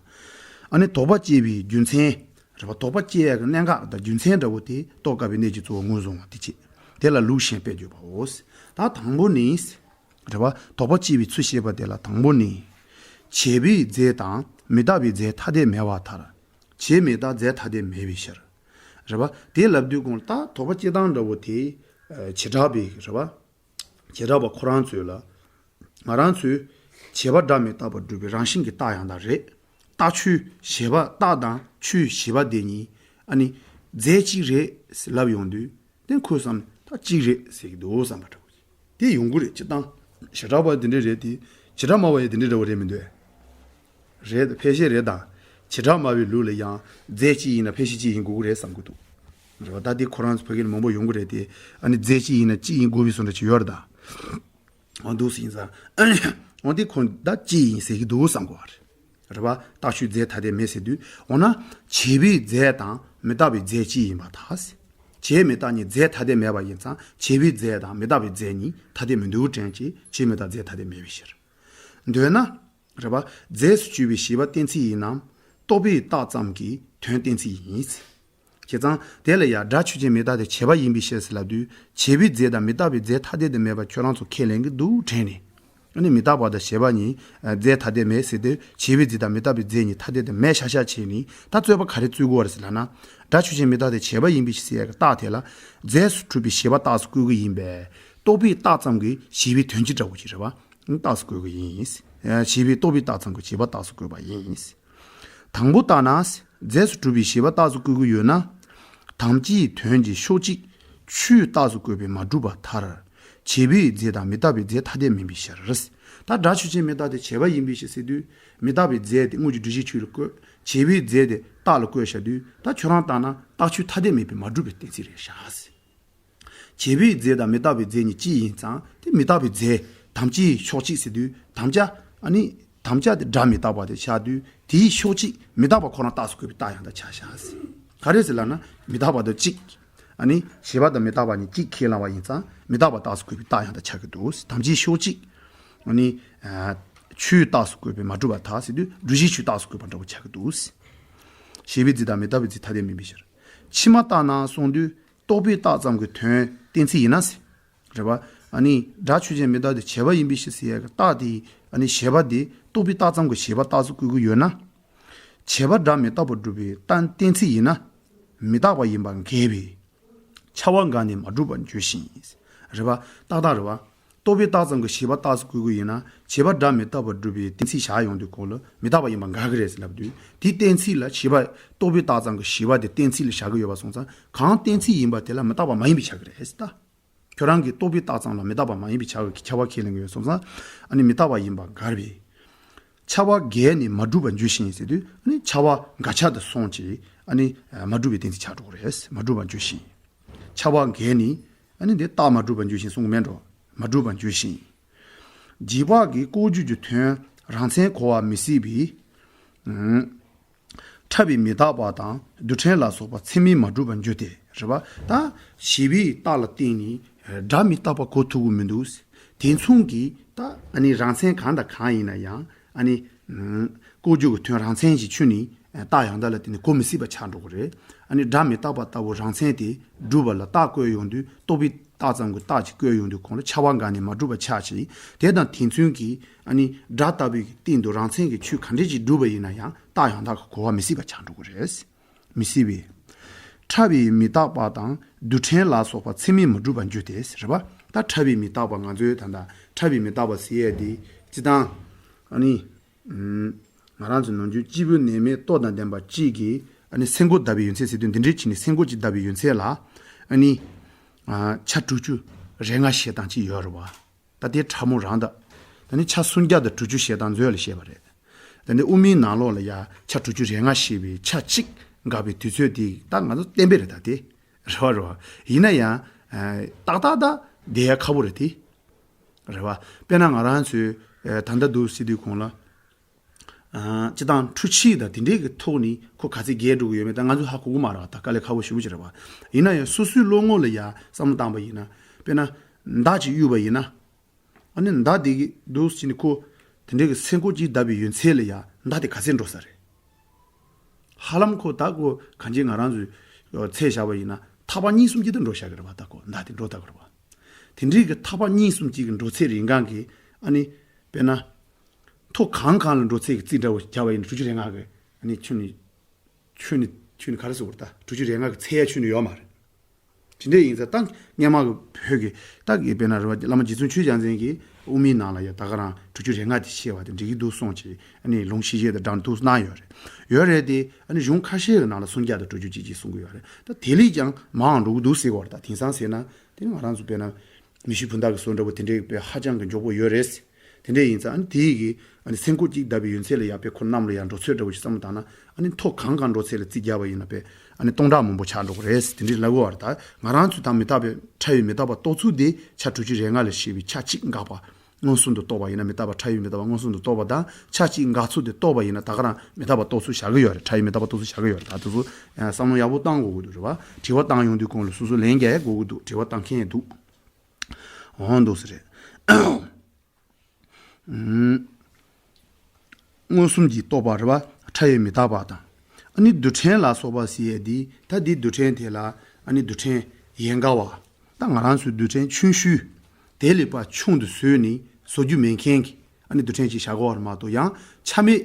ཨ་ནི་དོགས་པ་བཅད་པའི་རྒྱུ་མཚན་རེད་བ། དོགས་པ་བཅད་ཡག་གི་གནད་འགག་དང་རྒྱུ་མཚན་འདྲ་བོ་དེ་རྟོགས་དཀའ་བའི་གནད་ཀྱི་གཙོ་བོ་ངོས་བཟུང་བ་དེ་བྱེད། དེ་ལ་ལུགས་གཞན་དཔེ་བརྗོད་པའོ། ད་དང་པོ་ནི། རེད་བ། དོགས་པ་བཅད་པའི་ཚུལ་བཤད་པ་དེ་ལ་དང་པོ་ནི། བྱས་པའི་རྫས་དང་མི་རྟག་པའི་རྫས་ཐ་དད་མེད་པར་ཐལ། བྱས་མི་རྟག་རྫས་ཐ་དད་མེད་པའི་ཕྱིར། རེད་བ། དེ་ལབ་དུས་གོང་ལ་ད་དོགས་པ་བཅད་སྟངས་འདྲ་བོ་དེ། ཨ་བྱེ་བྲག་པའི་རེད་བ། བྱེ་བྲག་པ་ཁོ་རང་ཚོས་ལ། ང་རང་ཚོས་བྱས་པ་སྒྲ་མི་རྟག་པར་སྒྲུབ་པའི་རང་བཞིན་གྱི་རྟགས་ཡང་དག་རེད། རྟགས་ཆོས་བྱས་པ་རྟགས་དང་ཆོས་བྱས་པ་དེ་གཉིས་ཨ་ནི་རྫས་གཅིག་རེད་ལབ་ཡོང་དུས། དེ་ཁོས་བསམ་ད་གཅིག་རེད་ཟེར་གྱི་འདུག་བསམ་པ་འདྲ་བོ། དེ་ཡོང་གི་རེད་སྤྱིར་བཏང་། བྱེ་བྲག་པ་དེ་འདྲ་རེད་དེ། བྱེ་བྲག་སྨྲ་བ་ཡང་དེ་འདྲ་འདྲ་བོ་རེད་མི་འདུག་རེད་ཕལ་ཆེར་རེད་དང་། བྱེ་བྲག་སྨྲ་བའི་ལུགས་ལ་ཡང་རྫས་གཅིག་ཡིན་ན་ཕལ་ཆེར་གཅིག་ཡིན་དགོས་ཀྱི་རེད་བསམ་གྱི་འདུག་རེད་བ། ད་དེ་ཁོ་རང་ཚོ་ཕ་གི་ནས་མང་པོ་ཡོང་གི་རེད་དེ། ཨ་ནི་རྫས་གཅིག་ཡིན་ན་གཅིག་ཡིན་དགོས་པའི་བཟོ་འདྲ་ཅིག་ཡོད་རེད་ད། འོ་འདུག་སེ་ཡིན་ཙང་། འོ་དེ་ཁོ་ད་གཅིག་ཡིན་ཟེར་གྱི་འདུག་བསམ་དགོས་པ་རེད། རེད་བ། རྟགས་ཆོས་རྫས་ཐ་དད་མེད་ཟེར་དུས་འོ་ན། བྱས་པའི་རྫས་དང་མི་རྟག་པའི་རྫས་གཅིག་ཡིན་པར་ཐལ། བྱས་མི་རྟག་གཉིས་རྫས་ཐ་དད་མེད་པ་ཡིན་ཙང་བྱས་པའི་རྫས་དང་མི་རྟག་པའི་རྫས་གཉིས་ཐ་དད་མི་འདུག་དྲན་གྱི་བྱས་མི་རྟག་རྫས་ཐ་དད་མེད་པའི་ཕྱིར། འདོད་ན། རེད་བ། རྫས་སུ་གྱུར་པའི་བྱས་པ་གཏན་ཚིགས་ཡིན་ནམ། རྟོག་པས་བཏགས་ཙམ་གྱི་དོན་གཏན་ཚིགས་ཡིན། བྱས་ཙང་དེ་ལ་ཡང་སྒྲ་ཆོས་ཅན་མི་རྟག་སྟེ་བྱས་པ་ཡིན་པའི་ཕྱིར་ཟེར་ལབ་དུས་བྱས་པའི་རྫས་དང་མི་རྟག་པའི་རྫས་ཐ་དད་དུ་མེད་པ་ཁྱོད་རང་ཚོ་ཁས་ལེན་གྱི་འདུག་དྲན་ནས། ཨ་ནི་མི་རྟག་པ་དང་བྱས་པ་གཉིས་རྫས་ཐ་དད་མེད་ཟེར་དུས་བྱས་པའི་རྫས་དང་མི་རྟག་པའི་རྫས་གཉིས་ཐ་དད་དུ་མེད་ཤག་ཤག་བྱས་ནས་ད་རྩོད་པ་ག་རེ་རྩོད་དགོས་པ་རེད་ཟེར་ལབ་ན། སྒྲ་ཆོས་ཅན་མི་རྟག་སྟེ་བྱས་པ་ཡིན་པའི་ཕྱིར་ཟེར་ཡག་གི་རྟགས་དེ་ལ། རྫས་སུ་གྲུབ་པའི་བྱས་པ་རྟགས་སུ་བཀོད་ཀྱི་ཡིན་པས། རྟོག་པས་བཏགས་ཙམ་གྱི་བྱས་པའི་དོན་སྤྱི་འདྲ་བོ་ཞིག་རེད་བ། རྟགས་སུ་བཀོད་ཀྱི་ཡིན། བྱས་པའི་རྟོག་པས་བཏགས་ཙམ་གྱི་བྱས་པ་རྟགས་སུ་བཀོད་པ་ཡིན། དང་པོ་ལྟར་ན། རྫས་སུ་གྲུབ་པའི་བྱས་པ་རྟགས་སུ་བཀོད་ཀྱི་ཡོད་ན། དམ་བཅའི་དོན་གྱི་ཕྱོགས་གཅིག་ཆོས་རྟགས་སུ་བཀོད་པས་མ་གྲུབ་པར་ཐལ། བྱས་པའི་རྫས་དང་མི་རྟག་པའི་རྫས་ཐ་དད་མིན་པའི་ཕྱིར། ད་སྒྲ་ཆོས་ཅན་མི་རྟག་སྟེ་བྱས་པ་ཡིན་པའི་ཕྱིར་ཟེར་དུས། མི་རྟག་པའི་རྫས་དེ་དངོས་ཀྱི་སྒྲུབ་བྱའི་ཆོས་ལ་བཀོད། བྱས་པའི་རྫས་དེ་རྟགས་ལ་བཀོད་བཞག་དུས་ད་ཁྱོད་རང་ལྟར་ན་རྟགས་ཆོས་ཐ་དད་མིན་པས་མ་གྲུབ་པའི་གཏན་ཚིགས་རེད་ཤག་བྱས་པའི་རྫས་དང་མི་རྟག་པའི་རྫས་གཉིས་གཅིག་ཡིན་ཙང་དེ་མི་རྟག་པའི་རྫས་དམ་བཅའི་ཕྱོགས་གཅིག་ཟེར་དུས་དམ་བཅའ་ཨ་ནི་དམ་བཅའ་དེ་སྒྲ་མི་རྟག་པ་དེ་ཆགས་དུས་དེའི་ཕྱོགས་གཅིག་མི་རྟག་པ་ཁོ་རང་རྟགས་སུ་བཀོད་པའི་རྟགས་ཡང་དག་ཆགས་ཤག་ཟེར། ག་རེ་ཟེར་ལབ་ན་མི་རྟག་པ་དང་གཅིག་ཨ་ནི་བྱས་པ་དང་མི་རྟག་པ་གཉིས་གཅིག་ཁས་བླངས་པ་ཡིན་ཙང་མི་རྟག་པ་རྟགས་སུ་བཀོད་པའི་རྟགས་ཡང་དག་ཆགས་ཀྱི་འདུག་དམ་བཅའི་ཕྱོགས་གཅིག་ཨ་ནི་ཆོས་རྟགས་སུ་བཀོད་པས་མ་གྲུབ་པར་ཐལ་ཟེར་དུས་སྒྲུབ་བྱའི་ཆོས་རྟགས་སུ་བཀོད་པ་འདྲ་བོ་ཆགས་ཀྱི་འདུག་བྱས་པའི་རྫས་དང་མི་རྟག་པའི་རྫས་ཐ་དད་མིན་པའི་ཕྱིར། ཕྱི་མ་ལྟར་ན་གསུངས་དུས། རྟོག་པས་བཏགས་ཙམ་གྱི་དོན་གཏན་ཚིགས་ཡིན་ན་ཟེར། རེད་བ། ཨ་ནི་སྒྲ་ཆོས་ཅན་མི་རྟག་སྟེ་བྱས་པ་ཡིན་པའི་ཕྱིར་ཟེར་ཡག་གི་རྟགས་དེ་ཨ་ནི་བྱས་པ་དེ་རྟོག་པས་བཏགས་ཙམ་གྱི་བྱས་པ་རྟགས་སུ་བཀོད་ཀྱི་ཡོད་ན། བྱས་པ་སྒྲ་མི་རྟག་པར་སྒྲུབ་པའི་གཏན་གཏན་ཚིགས་ཡིན་ན། མི་རྟག་པ་ཡིན་པ་འགལ་བས། ཁྱབ་པ་འགལ་ནས་མ་གྲུབ་པར་འགྱུར་ཞིང་། རེད་བ། ཏག་ཏག་རེད་བ། རྟོག་པས་བཏགས་ཙམ་གྱི་བྱས་པ་རྟགས་སུ་བཀོད་ཀྱི་ཡིན་ན་བྱས་པ་སྒྲ་མི་རྟག་པར་སྒྲུབ་པའི་གཏན་ཚིགས་བཞག་ཡོང་དུས་གོང་ལ་མི་རྟག་པ་ཡིན་པ་འགལ་གྱི་རེད་ཟེར་ལབ་དུས་དེའི་གཏན་ཚིགས་ལ་བྱས་པ་རྟོག་པས་བཏགས་ཙམ་གྱི་བྱས་པ་དེ་གཏན་ཚིགས་ལ་བཞག་གི་ཡོད་པ་སོང་ཙང་གང་གཏན་ཚིགས་ཡིན་པ་དེ་ལ་མི་རྟག་པ་མ་ཡིན་པས་ཆགས་ཀྱི་རེད་ཟེར་ད། ཁྱོད་རང་གིས་རྟོག་པས་བཏགས་ཙམ་ལ་མི་རྟག་པ་མ་ཡིན་པའི་ཆ་གི་ཁྱབ་པ་ཁས་ལེན་གྱི་ཡོད་སོང་ཙང་ཨ་ནི་མི་རྟག་པ་ཡིན་པ་འགལ་བས། ཁྱབ་པ་འགལ་ནས་མ་གྲུབ་པར་འགྱུར་ཞིང་ཟེར་དུས་ཨ་ནི་ཁྱབ་པ་འགལ་ཆ་དུ་སོང་ཅིག་ཨ་ནི་མ་གྲུབ་པའི་གཏན་ཚིགས་ཆགས་འགྲོ་གི་རེད། མ་གྲུབ་པར་འགྱུར་ཞིང་། ཁྱབ་པ་འགལ་ནས་ཨ་ནི་འདི་རྟགས་མ་གྲུབ་པར་འགྱུར་ཞིང་གསུང་གི་མེད་འགྲོ། མ་གྲུབ་པར་འགྱུར་ཞིང་། རྗེས་དཔག་གི་ལྐོག་གྱུར་གྱི་དོན་རང་མཚན་གོ་བ་མི་སྲིད་པས། ཨུམ། ཕྲད་པའི་མི་རྟག་པ་དང་རྡུལ་ཕྲན་ལ་སོགས་པ་ཚད་མས་མ་གྲུབ་པར་འགྱུར་ཏེ་རེད་པ། ད་བྱས་པའི་རྟགས་ལ་བརྟེན་ནས་སྒྲ་མི་རྟག་པ་གོ་ཐུབ་ཀྱི་མི་འདུག་དེ་མཚུངས་ཀྱི་ད་ཨ་ནི་རང་མཚན་གང་དང་གང་ཡིན་ན་ཡང་ཨ་ནི་ལྐོག་གྱུར་གྱི་དོན་རང་མཚན་གྱིས་ཆུད་ནས་རྟགས་ཡང་དག་ལ་བརྟེན་ནས་གོ་མི་སྲིད་པ་ཆགས་འགྲོ་གི་རེད། ཨ་ནི་སྒྲ་མི་རྟག་པ་ལྟ་བུ་རང་མཚན་དེ་སྒྲུབ་པ་ལ་རྟགས་བཀོད་ཡོང་དུས་རྟོག་པས་རྟགས་ཙམ་གྱི་རྟགས་ཀྱིས་བཀོད་ཡོང་དུས་གོང་ལ་ཁྱབ་པ་འགལ་ནས་མ་གྲུབ་པ་ཆགས་ཤིང་དེ་དང་དེ་མཚུངས་ཀྱི་ཨ་ནི་སྒྲ་ལྟ་བུའི་སྟེང་དུ་རང་མཚན་གྱི་ཆོས་ག་འདྲས་ཅིག་སྒྲུབ་པ་ཡིན་ན་ཡང་རྟགས་ཡང་དག་གི་གོ་བ་མི་སྲིད་པ་ཆགས་འགྲོ་གི་རེད། མི་སྲིད་པས། ཕྲ་བའི་མི་རྟག་པ་དང་རྡུལ་ཕྲན་ལ་སོགས་པ་ཚད་མས་མི་འགྲུབ་པར་འགྱུར་ཏེ་རེད་པ། ད་ཕྲ་བའི་མི་རྟག་པ་ང་ཚོའི་ད་ལྟ་ཕྲ་བའི་མི་རྟག་པ་ཟེར་ཡས་དེ་སྤྱིར་བཏང་ཨ་ནི། ང་རང་ཚོ་ནམ་རྒྱུན་སྐྱེས་བུ་ནད་མེད་རྟོགས་དང་ལྡན་པ་གཅིག་གིས་ཨ་ནི་སེ་འགོ་བརྡབ་པའི་ཡོན་ཚད་ཟེར་དུས་འདི་འདྲའི་ཆེ་ནི་སེ་འགོ་གཅིག་བརྡབ་པའི་ཡོན་ཚད་ལ་ཨ་ནི་ཆ་དྲུག་ཅུ་རེ་ལྔ་བཤད་སྟངས་གཅིག་ཡོད་རེད་བ། ད་དེ་ཕྲ་མོ་རང་ད། ད་ནི་ཆ་སུམ་བརྒྱ་དང་དྲུག་ཅུ་བཤད་སྟངས་མཛོད་ལ་བཤད་པ་རེད། ད་ནི་དབུ་མའི་ནང་ལོགས་ལ་ཡ་ཆ་དྲུག་ཅུ་རེ་ལྔ་བཤད་པའི་ཆ་གཅིག་འགག་པའི་དུས་ཚོད་དེ་ད་ང་ཚོ་བསྟན་པ་རེད་ད་དེ། རེད་བ་རེད་བ། ཡིན་ན་ཡང་ཏག་ཏག་ད་བསྡད་ཡ་ཁག་པོ་རེད་དེ། རེད་བ། དཔེར་ན་ང་རང་ཚོས་ད་ལྟ་འདུག་སྲིད་དུས་གོང་ལ། སྤྱི་བཏང་འཕྲུལ་ཆས་དང་དེ་འདྲའི་གི་ཐོག་ནས་ཁོ་ག་ཚད་རྒྱས་འགྲོ་གི་ཡོད་མེད་ད་ང་ཚོས་ཧ་གོ་གི་མ་རེད་བ། ད་དཀའ་ལས་ཁག་པོ་ཞེ་པོ་ཅིག་རེད་བ། ཡིན་ན་ཡང་སོ་སོའི་བློ་ངོ་ལ་ཡ་བསམ་བློ་བཏང་པ་ཡིན་ན་དཔེར་ན་མདའ་ཅིག་གཡུགས་པ་ཡིན་ན། ཨ་ནི་མདའ་དེ་གི་འདུག་ཟེར་ནས་ཁོ་དེ་འདྲའི་གི་སེ་འགོ་གཅིག་བརྡབ་པའི་ཡོན་ཚད་ལ་ཡ་མདའ་དེ་ག་ཚད་འགྲོ་ས་རེད། ཧ་ལམ་ཁོ་ད་ཁོ་གང་ཅི་ང་རང་ཚོས་ཚད་བཞག་པ་ཡིན་ན་ཐག་པ་གཉིས་གསུམ་གཅིག་ཏུ་འགྲོ་བཞག་གི་རེད་བ། ད་ཁོ་མདའ་དེ་འགྲོ་ད་གི་རེད་བ། དེ་འདྲའི་གི་ཐག་པ་གཉིས་གསུམ་གཅིག་གི་འགྲོ་ཚད་རིང་གང་གི་ཨ་ནི་དཔེར་ན། མཐོ་གང་གང་ལ་འགྲོ་ཚད་ཀྱི་རྩིས་འདྲ་བོ་བརྒྱབ་པ་ཡིན་ན་དྲུག་ཅུ་རེ་ལྔ་གི་ཨ་ནི་ཁྱོན་ནས་ཁྱོན་ནས་ཁྱོན་ནས་ག་རེ་ཟེར་དགོས་རེད། ད་དྲུག་ཅུ་རེ་ལྔ་གི་ཚད་ཡ་ཁྱོན་ནས་ཡོད་མ་རེད། དེ་འདྲ་ཡིན་ཙང་ད་སྔོན་མ་གི་བོད་ཀྱི་ད་གི་དཔེར་ན་རེད་བ། བླ་མ་རྗེ་བཙུན་ཆོས་རྒྱལ་མཚན་གྱིས་དབུ་མའི་ནང་ལ་ཡ་ད་ག་རང་དྲུག་ཅུ་རེ་ལྔ་དེ་བཤད་པ་དེ་འགྲིག་གི་འདུག་གསུངས་བྱས་ཨ་ནི་ལུང་ཤེས་བྱེད་དང་སྦྲགས་འདུག་གནང་ཡོད་རེད། ཡོད་རེད་དེ་ཨ་ནི་གཞུང་ཁ་ཤས་ཀྱི་ནང་ལ་སུམ་བརྒྱ་དང་དྲུག་ཅུ་གཅིག་གཅིག་གསུང་གི་ཡོད་རེད། ད་དེ་ལས་ཀྱང་མང་འགྲོ་གི་འདུག་ཟེར་གི་ཡོད་རེད། ད་དེང་སང་ཟེར་ན་དེ་ནི་ང་རང་ཚོ་དཔེར་ན། མི་ཤི་བུ་འདག་གི་བཟོ་འདྲ་པོ་དེ་འདྲའི་དཔེ་ཧ་ཅང་གི་མགྱོགས་པོ་ཡོད་རེད། དེ་འདྲ་ཡིན་ཙང་ཨ་ནི་དེའི་གི་ཨ་ནི་སེ་འགོ་གཅིག་བརྡབ་པའི་ཡོན་ཚད་ལ་ཡ་དཔེ་ཁོ་གནམ་ལ་ཡར་འགྲོ་ཚོད་འདྲ་པོ་ཞིག་བསམ་བློ་བཏང་ན་ཨ་ནི་མཐོ་གང་གང་འགྲོ་ཚད་ལ་རྩིས་རྒྱག་པ་ཡིན་ན་དཔེ་ཨ་ནི་སྟོང་ཕྲག་མང་པོ་ཆགས་འགྲོ་གི་རེད། དེ་འདྲའི་ལབ་གི་ཡོད་རེད། ད་ང་རང་ཚོས་ད་མི་རྟག་པའི་ཕྲ་བའི་མི་རྟག་པ་རྟོགས་ཚུལ་དེ་ཆ་དྲུག་ཅུ་རེ་ལྔ་ལ་བཤད་པའི་ཆ་གཅིག་འགག་པ་མངོན་སུམ་དུ་རྟོགས་པ་ཡིན་ན། མི་རྟག་པ་ཕྲ་བའི་མི་རྟག་པ་མངོན་སུམ་དུ་རྟོགས་པ་དང་ཆ་གཅིག་འགག་ཚུལ་དེ་རྟོགས་པ་ཡིན་ན་ད་ག་རང་མི་རྟག་པ་རྟོགས་ཚུལ་བཞག་གི་ཡོད་རེད། ཕྲ་བའི་མི་རྟག་པ་རྟོགས་ཚུལ་བཞག་གི་ཡོད་རེད། ད་དེ་ཚོ་བསམ་བློ་ཡག་པོ་བཏང་དགོས་ཀྱི་འདུག་རེད་བ། དྲི་བ་བཏང་ཡོང་དུས་གོང་ལ་སོ་སོ་ལན་རྒྱག་ཡ་དགོས་ཀྱི་འདུག་དྲི་བ་བཏང་མཁན་ཡང་འདུག་འོང་འདུག་ས་རེད། མངོན་སུམ་གྱིས་རྟོགས་པ་རེད་བ། ཕྲ་བའི་མི་རྟག་པ་དང་། ཨ་ནི་རྡུལ་ཕྲན་ལ་སོགས་པ་ཟེར་ཡས་འདི་ད་འདི་རྡུལ་ཕྲན་དེ་ལ་ཨ་ནི་རྡུལ་ཕྲན་ཡན་ག་བ། ད་ང་རང་ཚོའི་རྡུལ་ཕྲན་ཆུང་ཤོས་དེ་ལས་ཕར་ཆུང་དུ་བཟོས་ནས་བཟོ་རྒྱུ་མེད་མཁན་གྱི་ཨ་ནི་རྡུལ་ཕྲན་ཅིག་བཞག་གི་ཡོད་རེད་མ་གཏོགས། ཡང་ཆ་མེད་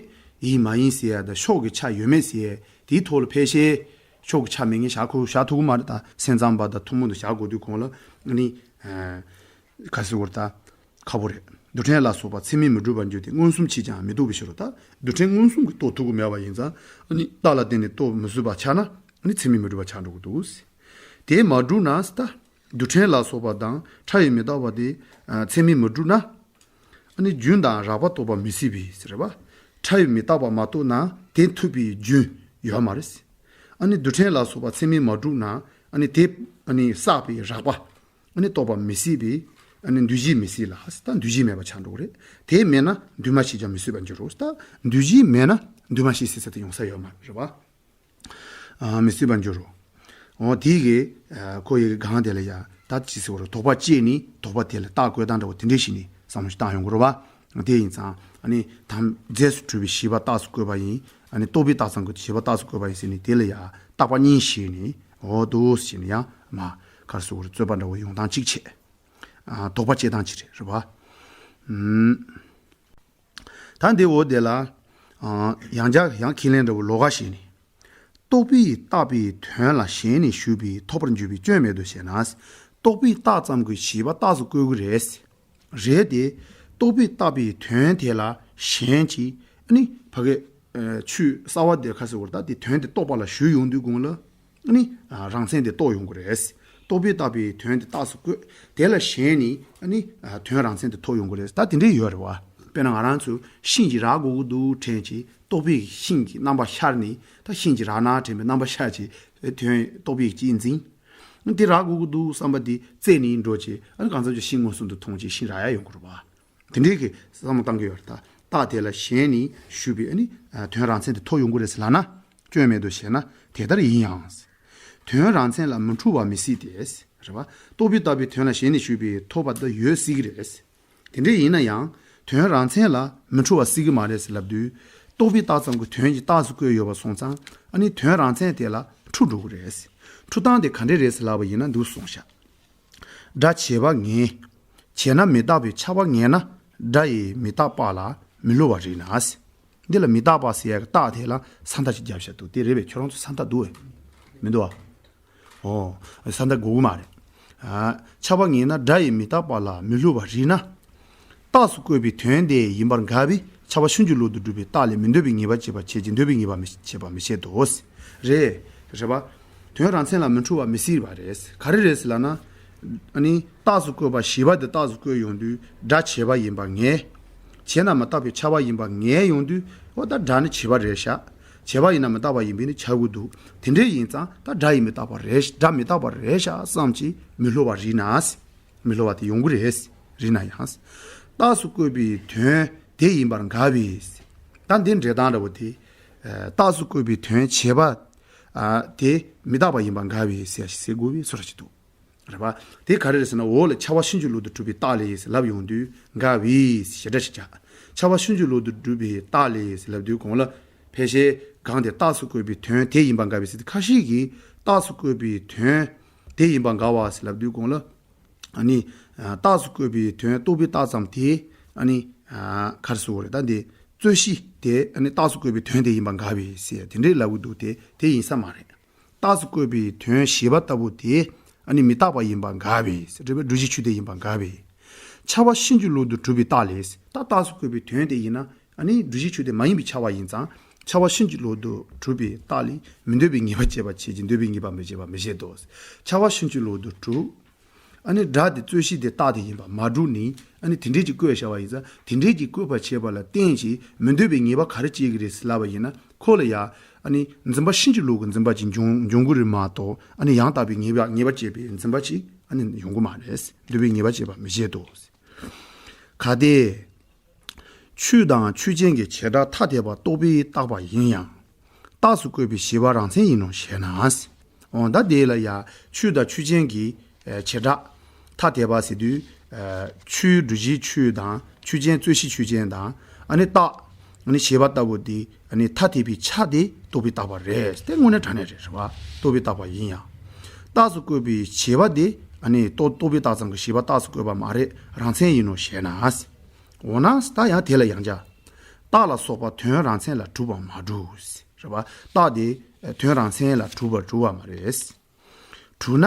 ཡིན་མ་ཡིན་ཟེར་ཡ་དང་ཕྱོགས་ཀྱི་ཆ་ཡོད་མེད་ཟེར་ཡས་དེའི་ཐོག་ལ་ཕལ་ཆེར་ཕྱོགས་ཀྱི་ཆ་མེད་མཁན་བཞག་དགོས་བཞག་ཐུབ་ཀྱི་མ་རེད། ད་སེམས་ཙམ་པ་དང་ཐུན་མོང་དུ་བཞག་དགོས་དུས་གོང་ལ་ཨ་ནི། ག་ཟེར་དགོས་རེད་ད། ཁག་པོ་རེད། རྡུལ་ཕྲན་ལ་སོགས་པ་ཚད་མས་མི་འགྲུབ་པར་འགྱུར་ཏེ་མངོན་སུམ་གྱིས་ཀྱང་མི་རྟོགས་པའི་ཕྱིར་རོ། ད་རྡུལ་ཕྲན་མངོན་སུམ་གྱིས་རྟོགས་ཐུབ་ཀྱི་མེད་པ་ཡིན་ཙང་ཨ་ནི་རྟགས་ལ་བརྟེན་ནས་རྟོགས་མི་ཚུགས་པ་ཆགས་ན་ཨ་ནི་ཚད་མས་མི་འགྲུབ་པ་ཆགས་འགྲོ་གི་འདུག་དེ་མ་གྲུབ་ན་ད་རྡུལ་ཕྲན་ལ་སོགས་པ་དང་ཕྲ་བའི་མི་རྟག་པ་དེ་ཚད་མས་མི་འགྲུབ་ན་ཨ་ནི་རྒྱུན་དང་རགས་པ་རྟོགས་པ་མི་སྲིད་པས་ཟེར་བ། ཕྲ་བའི་མི་རྟག་པ་མ་རྟོགས་ན་དེ་ཐུབ་པའི་རྒྱུན་ཡོད་མ་རེད། ཨ་ནི་རྡུལ་ཕྲན་ལ་སོགས་པ་ཚད་མས་མ་གྲུབ་ན་ཨ་ནི་དེ་ཨ་ནི་བསགས་པའི་རགས་པ། ཨ་ནི་རྟོགས་པ་མི་སྲིད་པས། ཨ་ནི་འདུས་བྱས་མི་སྲིད་ལ། ད་འདུས་བྱས་མེད་པ་ཆགས་འགྲོ་གི་རེད། དེ་མེད་ན་འདུས་མ་བྱས་ཀྱང་མི་སྲིད་པར་འགྱུར་རོ། ད་འདུས་བྱས་མེད་ན་འདུས་མ་བྱས་སྲིད་ས་དེ་ཡོང་ས་ཡོད་མ་རེད་བ། ཨ་མི་སྲིད་པར་འགྱུར་རོ། འོ་དེ་གི་ཨ་ཁོ་ཡི་གི་སྒང་དེ་ལ་ཡ་ད་ཅི་ཟེར་བ་རེད། དོགས་པ་བཅད་ནས་དོགས་པ་དེ་ལ་རྟགས་བཀོད་སྟངས་འདྲ་བོ་དེ་འདྲས་ཞིག་ནས་བསམ་བློ་ཞིག་བཏང་ཡོང་གི་རེད་བ། དེ་ཡིན་ཙང་ཨ་ནི་དམ་རྫས་སུ་གྲུབ་པའི་བཞི་པ་རྟགས་སུ་བཀོད་པ་ཡིན། ཨ་ནི་རྟོག་པས་རྟགས་ཙམ་བཀོད་དེ་བཞི་པ་རྟགས་སུ་བཀོད་པ་ཡིན་ཟེར་ནས་དེ་ལ་ཡ་བརྟག་པ་གཉིས་བྱས་ནས་འོ་འདུག་ཟེར་ནས་ཡང་མ་ག་རེ་ཟེར་དགོས་རེད། རྩོད་པ་འདྲ་བོ་ཡོང་སྟངས་གཅིག་བྱས། ཨ་དོགས་པ་བཅད་སྟངས་གཅིག་རེད་རེད་བ། ཨུམ། ད་འདི་འོ་དེ་ལ་ཨ་ཡང་བསྐྱར་ཡང་ཁས་ལེན་འདྲ་བོ་ལོགས་ཀ་བྱས་ནས། རྟོག་པས་བཏགས་པའི་དོན་ལ་ཞེན་ནས་ཞུགས་པས་ཐོབ་པར་འགྱུར་བའི་སྐྱོན་མེད་དོ་ཞེ་ན། རྟོག་པས་བཏགས་ཙམ་གྱི་བྱས་པ་རྟགས་སུ་བཀོད་ཀྱི་རེད། རེད་དེ། རྟོག་པས་བཏགས་པའི་དོན་དེ་ལ་ཞེན་གྱིས་ཨ་ནི་ཕ་གི་ཨ་ཆོས་གསར་བ་དེ་ག་ཟེར་དགོས་རེད། ད་དེ་དོན་དེ་རྟོགས་པ་ལ་ཞུགས་ཡོང་དུས་གོང་ལ་ཨ་ནི་ཨ་རང་མཚན་དེ་རྟོགས་ཡོང་གི་རེད། རྟོག་པས་བཏགས་པའི་དོན་དེ་རྟགས་སུ་བཀོད། དེ་ལ་ཞེན་ནས་ཨ་ནི་ཨ་དོན་རང་མཚན་དེ་ཐོབ་ཡོང་གི་རེད། ད་དེ་འདྲས་ཡོད་རེད་བ། དཔེར་ན་ང་རང་ཚོས་ཤིང་གཅིག་རག་དགོས་ཀྱི་འདུག་དྲན་གྱིས་རྟོག་པས་ཤིང་གི་རྣམ་པ་ཤར་ནས། ད་ཤིང་གཅིག་རག་ན་དྲན་པའི་རྣམ་པ་ཤར་གྱིས་དོན་རྟོག་པས་གཅིག་འཛིན། དེ་རག་དགོས་ཀྱི་འདུག་བསམ་པ་དེ་རྩད་ནས་འགྲོ་བྱས། ཨ་ནི་གང་ཙམ་ཅིག་ཤིང་མངོན་སུམ་དུ་མཐོང་བྱས་ཤིང་རག་ཡ་ཡོང་གི་རེད་བ། དེ་འདྲའི་གི་བསམ་བློ་བཏང་གི་ཡོད་རེད། ད་རྟགས་དེ་ལ་ཞེན་ནས་ཞུགས་པས་ཨ་ནི་དོན་རང་མཚན་དེ་ཐོབ་ཡོང་གི་རེད་ཟེར་ལབ་ན་སྐྱོན་མེད་དོ་ཞེ་ན་དེ་ལྟར་ཡིན་ཡང་། དོན་རང་མཚན་ལ་མི་འཁྲུལ་བ་མི་སྲིད་དེ། རེད་བ། རྟོག་པས་བཏགས་པའི་དོན་ལ་ཞེན་ནས་ཞུགས་པས་ཐོབ་པ་དེ་ཡོད་སྲིད་ཀྱི་རེད། དེ་འདྲ་ཡིན་ན་ཡང་དོན་རང་མཚན་ལ་མི་འཁྲུལ་བ་སྲིད་ཀྱི་མ་རེད་ཟེར་ལབ་དུས། རྟོག་པས་བཏགས་ཙམ་གྱི་དོན་གྱི་རྟགས་སུ་བཀོད་ཡོད་པ་སོང་ཙང་ཨ་ནི་དོན་རང་མཚན་དེ་ལ་འཁྲུལ་འགྲོ་གི་རེད། འཁྲུལ་སྟངས་དེ་ག་འདྲས་རེད་ཟེར་ལབ་པ་ཡིན་ན་འདུག་གསུངས་ཤག་སྒྲ་བྱས་པ་ངེས། བྱས་ན་མི་རྟག་པས་ཁྱབ་པ་ངེས་ན་སྒྲ་ཡི་མི་རྟག་པ་ལ་མི་སླུ་བ་རིགས་ན། འདི་ལ་མི་རྟག་པ་ཟེར་ཡ་གི་རྟགས་དེ་ལ་ས་མཐའ་ཅིག་བརྒྱབ་བཞག་འདུག་དེ་རེད་པས། ཁྱོད་རང་ཚོ་ས་མཐའ་འདུག་བས། མི་འདུག་བ། ཨོ། ས་མཐའ་དགོས་ཀྱི་མ་རེད། ཨ། ཁྱབ་པ་ངེས་ན་སྒྲ་ཡིས་མི་རྟག་པ་ལ་མི་སླུ་བར་རིགས་ན། རྟགས་སུ་བཀོད་པའི་དོན་དེ་ཡིན་པར་འགལ་བས་ཁྱབ་པ་ཤུན་གྱི་ལུགས་སུ་སྒྲུབ་པའི་རྟགས་ལས་མི་འདོད་པའི་ངེས་པ་བྱེད་པ་བྱེད་ཅིང་འདོད་པའི་ངེས་པ་མི་བྱེད་པ་མི་བྱེད་དོ། རེད། རེད་པ། དོན་རང་མཚན་ལ་མི་འཁྲུལ་བ་མི་སྲིད་པ་རེད། ག་རེ་རེད་ཟེར་ལབ་ན། ཨ་ནི་རྟགས་སུ་བཀོད་པ་བཞི་པ་དེ་རྟགས་སུ་བཀོད་ཡོང་དུས་སྒྲ་བྱས་པ་ཡིན་པ་ངེས། བྱས་ན་མི་རྟག་པའི་ཁྱབ་པ་ཡིན་པ་ངེས་ཡོང་དུས་འོ་ད་སྒྲ་ནི་བྱས་པ་རེད་ཤག་བྱས་པ་ཡིན་ན་མི་རྟག་པ་ཡིན་པས་ནི་ཁྱབ་དགོས་འདུག་དེ་འདྲས་ཡིན་ཙང་ད་སྒྲ་ཡིས་མི་རྟག་པ་རེད། སྒྲ་མི་རྟག་པ་རེད་ཤག་བསམ་གྱིས་མི་སླུ་བ་རིགས་ན། མི་སླུ་བ་དེ་ཡོང་གི་རེད། རིགས་ན་ཡང་། རྟགས་སུ་བཀོད་པའི་དོན་དེ་ཡིན་པར་འགལ་བས། ད་འདི་འགྲེལ་སྟངས་འདྲ་བོ་དེ། ཨ། རྟགས་སུ་བཀོད་པའི་དོན་བྱས་པ། ཨ། དེ་མི་རྟག་པ་ཡིན་པར་འགལ་བས་ཟེར་ཟེར་དགོས་པའི་བཟོ་འདྲ་ཞིག་འདུག་རེད་པ། དེ་ག་རེ་རེད་ཟེར་ན་འོག་ལ་ཁྱབ་པ་ཤུན་གྱི་ལུགས་སུ་གྲུབ་པའི་རྟགས་ལས་ལབ་ཡོང་དུས་འགལ་བས་ཞེ་སྒྲ་ཞིག་བྱ། ཁྱབ་པ་ཤུན་གྱི་ལུགས་སུ་གྲུབ་པའི་རྟགས་ལས་ལབ་དུས་གོང་ལ་ཕལ་ཆེར་གང་དེ་རྟགས་སུ་བཀོད་པའི་དོན་དེ་ཡིན་པར་འགལ་བས་ཟེར་ཏེ་ཁ་ཤས་ཀྱིས་རྟགས་སུ་བཀོད་པའི་དོན་དེ་ཡིན་པར་འགལ་བ་ཟེར་ལབ་དུས་གོང་ལ། ཨ་ནི། ཨ། རྟགས་སུ་བཀོད་པའི་དོན་རྟོགས་པའི་རྟགས་ཙམ་དེ། ཨ་ནི། ཨ། ག་རེ་ཟེར་དགོས་རེད་ད་འདི། རྩོད་གཞི་དེ་ཨ་ནི་རྟགས་སུ་བཀོད་པའི་དོན་དེ་ཡིན་པར་འགལ་བས་ཟེར་དེ་འདྲའི་ལབ་ཀྱི་འདུག་དེ་དེ་ཡིན་ས་མ་རེད། རྟགས་སུ་བཀོད་པའི་དོན་བཞི་པ་ལྟ་བུ་དེ་ཨ་ནི་མི་རྟག་པ་ཡིན་པར་འགལ་བས་ཟེར་བའི་སྒྲུབ་བྱེད་ཆོས་དེ་ཡིན་པར་འགལ་བས། ཁྱབ་པ་ཤུན་གྱི་ལུགས་སུ་གྲུབ་པའི་རྟགས་ལས་ད་རྟགས་སུ་བཀོད་པའི་དོན་དེ་ཡིན་ན། ཨ་ནི་སྒྲུབ་བྱེད་ཆོས་དེ་མ་ཡིན་པའི་ཁྱབ་པ་ཡིན་ཙང་ཁྱབ་པ་ཤུན་གྱི་ལུགས་སུ་གྲུབ་པའི་རྟགས་ལས་མི་འདོད་པའི་ངེས་པ་བྱེད་པ་བྱེད་ཅིང་འདོད་པའི་ངེས་པ་མི་བྱེད་པ་མི་བྱེད་དོ། ཁྱབ་པ་ཤུན་གྱི་ལུགས་སུ་གྲུབ། ཨ་ནི་སྒྲ་དེ་རྩོད་གཞི་དེ་རྟགས་དེ་ཡིན་པ་མ་གྲུབ་ནི་ཨ་ནི་དེ་འདྲས་ཀྱི་བཀོད་བྱ་བ་ཡིན་ཙང་དེ་འདྲས་ཀྱི་བཀོད་པ་བྱས་པ་ལ་བརྟེན་ཅིང་མི་འདོད་པའི་ངེས་པ་ག་རེ་སྐྱེ་གི་རེད་ཟེར་ལབ་པ་ཡིན་ན་ཁོ་ལ་ཡ་ཨ་ནི་འཛིན་པ་ཤུན་གྱི་ལུགས་ཀྱི་འཛིན་པ་ཅིག་འབྱུང་འབྱུང་གི་རེད་མ་གཏོགས་ཨ་ནི་ཡང་དག་པའི་ངེས་པ་ངེས་པ་བྱེད་པའི་འཛིན་པ་ཅིག་ཨ་ནི་ཡོང་གི་མ་རེད། འདོད་པའི་ངེས་པ་བྱེད་པ་མི་བྱེད་དོ། གལ་ཏེ། ཆོས་དང་ཆོས་ཅན་གྱི་བྱེ་བྲག་ཐ་དད་པ་རྟོགས་པས་བཏགས་པ་ཡིན་ཡང་། རྟགས་སུ་བཀོད་པའི་བྱས་པ་རང་མཚན་ཡིན་ནོ་ཞེ་ན། འོ་ད་དེ་ལ་ཡ་ཆོས་དང་ཆོས་ཅན་གྱི་བྱེ་བྲག་ཐ་དད་པ་ཟེར་དུས། ཆོས་སྒྲུབ་བྱེད་ཆོས་དང་ཆོས་ཅན་རྩོད་གཞི་ཆོས་ཅན་དང་ཨ་ནི་རྟགས། ཨ་ནི་བྱས་པ་ལྟ་བུ་དེ་ཨ་ནི་ཐ་དད་པའི་ཆ་དེ་རྟོགས་པས་བཏགས་པ་རེད་དེ་དངོས་གནས་དྲང་གནས་རེད་རེད་བ། རྟོགས་པས་བཏགས་པ་ཡིན་ཡང་། རྟགས་སུ་བཀོད་པའི་བྱས་པ་དེ་ཨ་ནི་རྟོགས་རྟོགས་པས་བཏགས་ཙམ་གྱི་བྱས་པ་རྟགས་སུ་བཀོད་པ་མ་རེད་རང་མཚན་ཡིན་ནོ་ཞེ་ན། འོ་ན་ད་ཡང་དེ་ལ་ཡང་བྱ། རྟགས་ལ་སོགས་པ་དོན་རང་མཚན་ལ་གྲུབ་པ་མ་གྲུབ། རེད་པ། རྟགས་དེ་དོན་རང་མཚན་ལ་གྲུབ་པར་གྲུབ་པ་མ་རེད། གྲུབ་ན།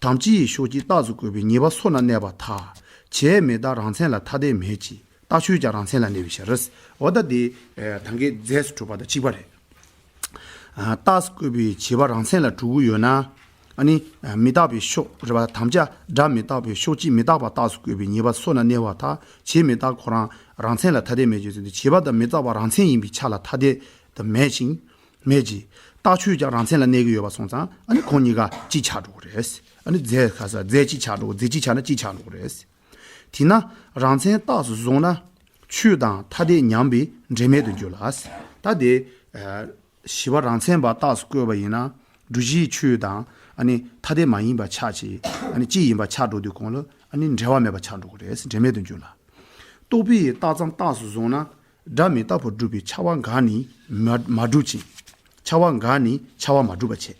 དམ་བཅའི་ཕྱོགས་ཀྱི་རྟགས་སུ་བཀོད་པའི་ཉེས་པ་སོ་ན་གནས་པ་ཐལ། བྱས་མི་རྟག་རང་མཚན་ལ་ཐ་དད་མེད་ཀྱི་རྟགས་ཆོས་ཀྱང་རང་མཚན་ལ་གནས་པའི་ཕྱིར། འོ་ད་དེ་ད་གིན་རྫས་སུ་གྲུབ་པ་དང་གཅིག་པ་རེད། རྟགས་སུ་བཀོད་པའི་བྱས་པ་རང་མཚན་ལ་གྲུབ་ཀྱི་ཡོད་ན། ཨ་ནི། མི་རྟག་པའི་ཕྱོགས་རེད་པ་དམ་བཅའ་སྒྲ་མི་རྟག་པའི་ཕྱོགས་ཀྱི་མི་རྟག་པ་རྟགས་སུ་བཀོད་པའི་ཉེས་པ་སོ་ན་གནས་པ་ཐལ། བྱས་མི་རྟག་ཁོ་རང་རང་མཚན་ལ་ཐ་དད་མེད་ཀྱི་ཟེར་དུས་བྱས་པ་དང་མི་རྟག་པ་རང་མཚན་ཡིན་པའི་ཆ་ལ་ཐ་དད་དུ་མེད་ཅིང་། མེད་ཀྱི། རྟགས་ཆོས་ཀྱང་རང་མཚན་ལ་གནས་ཀྱི་ཡོད་པ་སོང་ཙང་ཨ་ནི་ཁོང་གཉིས་ཀ་གཅིག་ཆགས་འགྲོ་གི་རེད། ཨ་ནི་རྫས་ག་ས་རྫས་གཅིག་ཆགས་འགྲོ་གི་རྫས་གཅིག་ཆགས་ན་གཅིག་ཆགས་འགྲོ་གི་རེད། དེས་ན་རང་མཚན་རྟགས་སུ་བཟུང་ན། ཆོས་དང་ཐ་དད་མཉམ་པའི་འབྲེལ་མེད་དུ་འགྱུར་ལ། ད་དེ། བྱས་པ་རང་མཚན་པ་རྟགས་སུ་བཀོད་པ་ཡིན་ན། སྒྲུབ་བྱེད་ཆོས་དང་ཨ་ནི་ཐ་དད་མ་ཡིན་པ་ཆགས་ཀྱི་ཨ་ནི་གཅིག་ཡིན་པ་ཆགས་འགྲོ་དུས་གོང་ལ་ཨ་ནི་འབྲེལ་བ་མེད་པ་ཆགས་འགྲོ་གི་རེད་འབྲེལ་མེད་དུ་འགྱུར་ལ། རྟོགས་པའི་རྟགས་ཙམ་རྟགས་སུ་བཟུང་ན། སྒྲ་མི་རྟག་པར་སྒྲུབ་པའི་ཁྱབ་པ་འགགས་ནས་མ་མ་གྲུབ་ཅིང་། ཁྱབ་པ་འགགས་ནས་ཁྱབ་པ་མ་གྲུབ་པ་བྱས།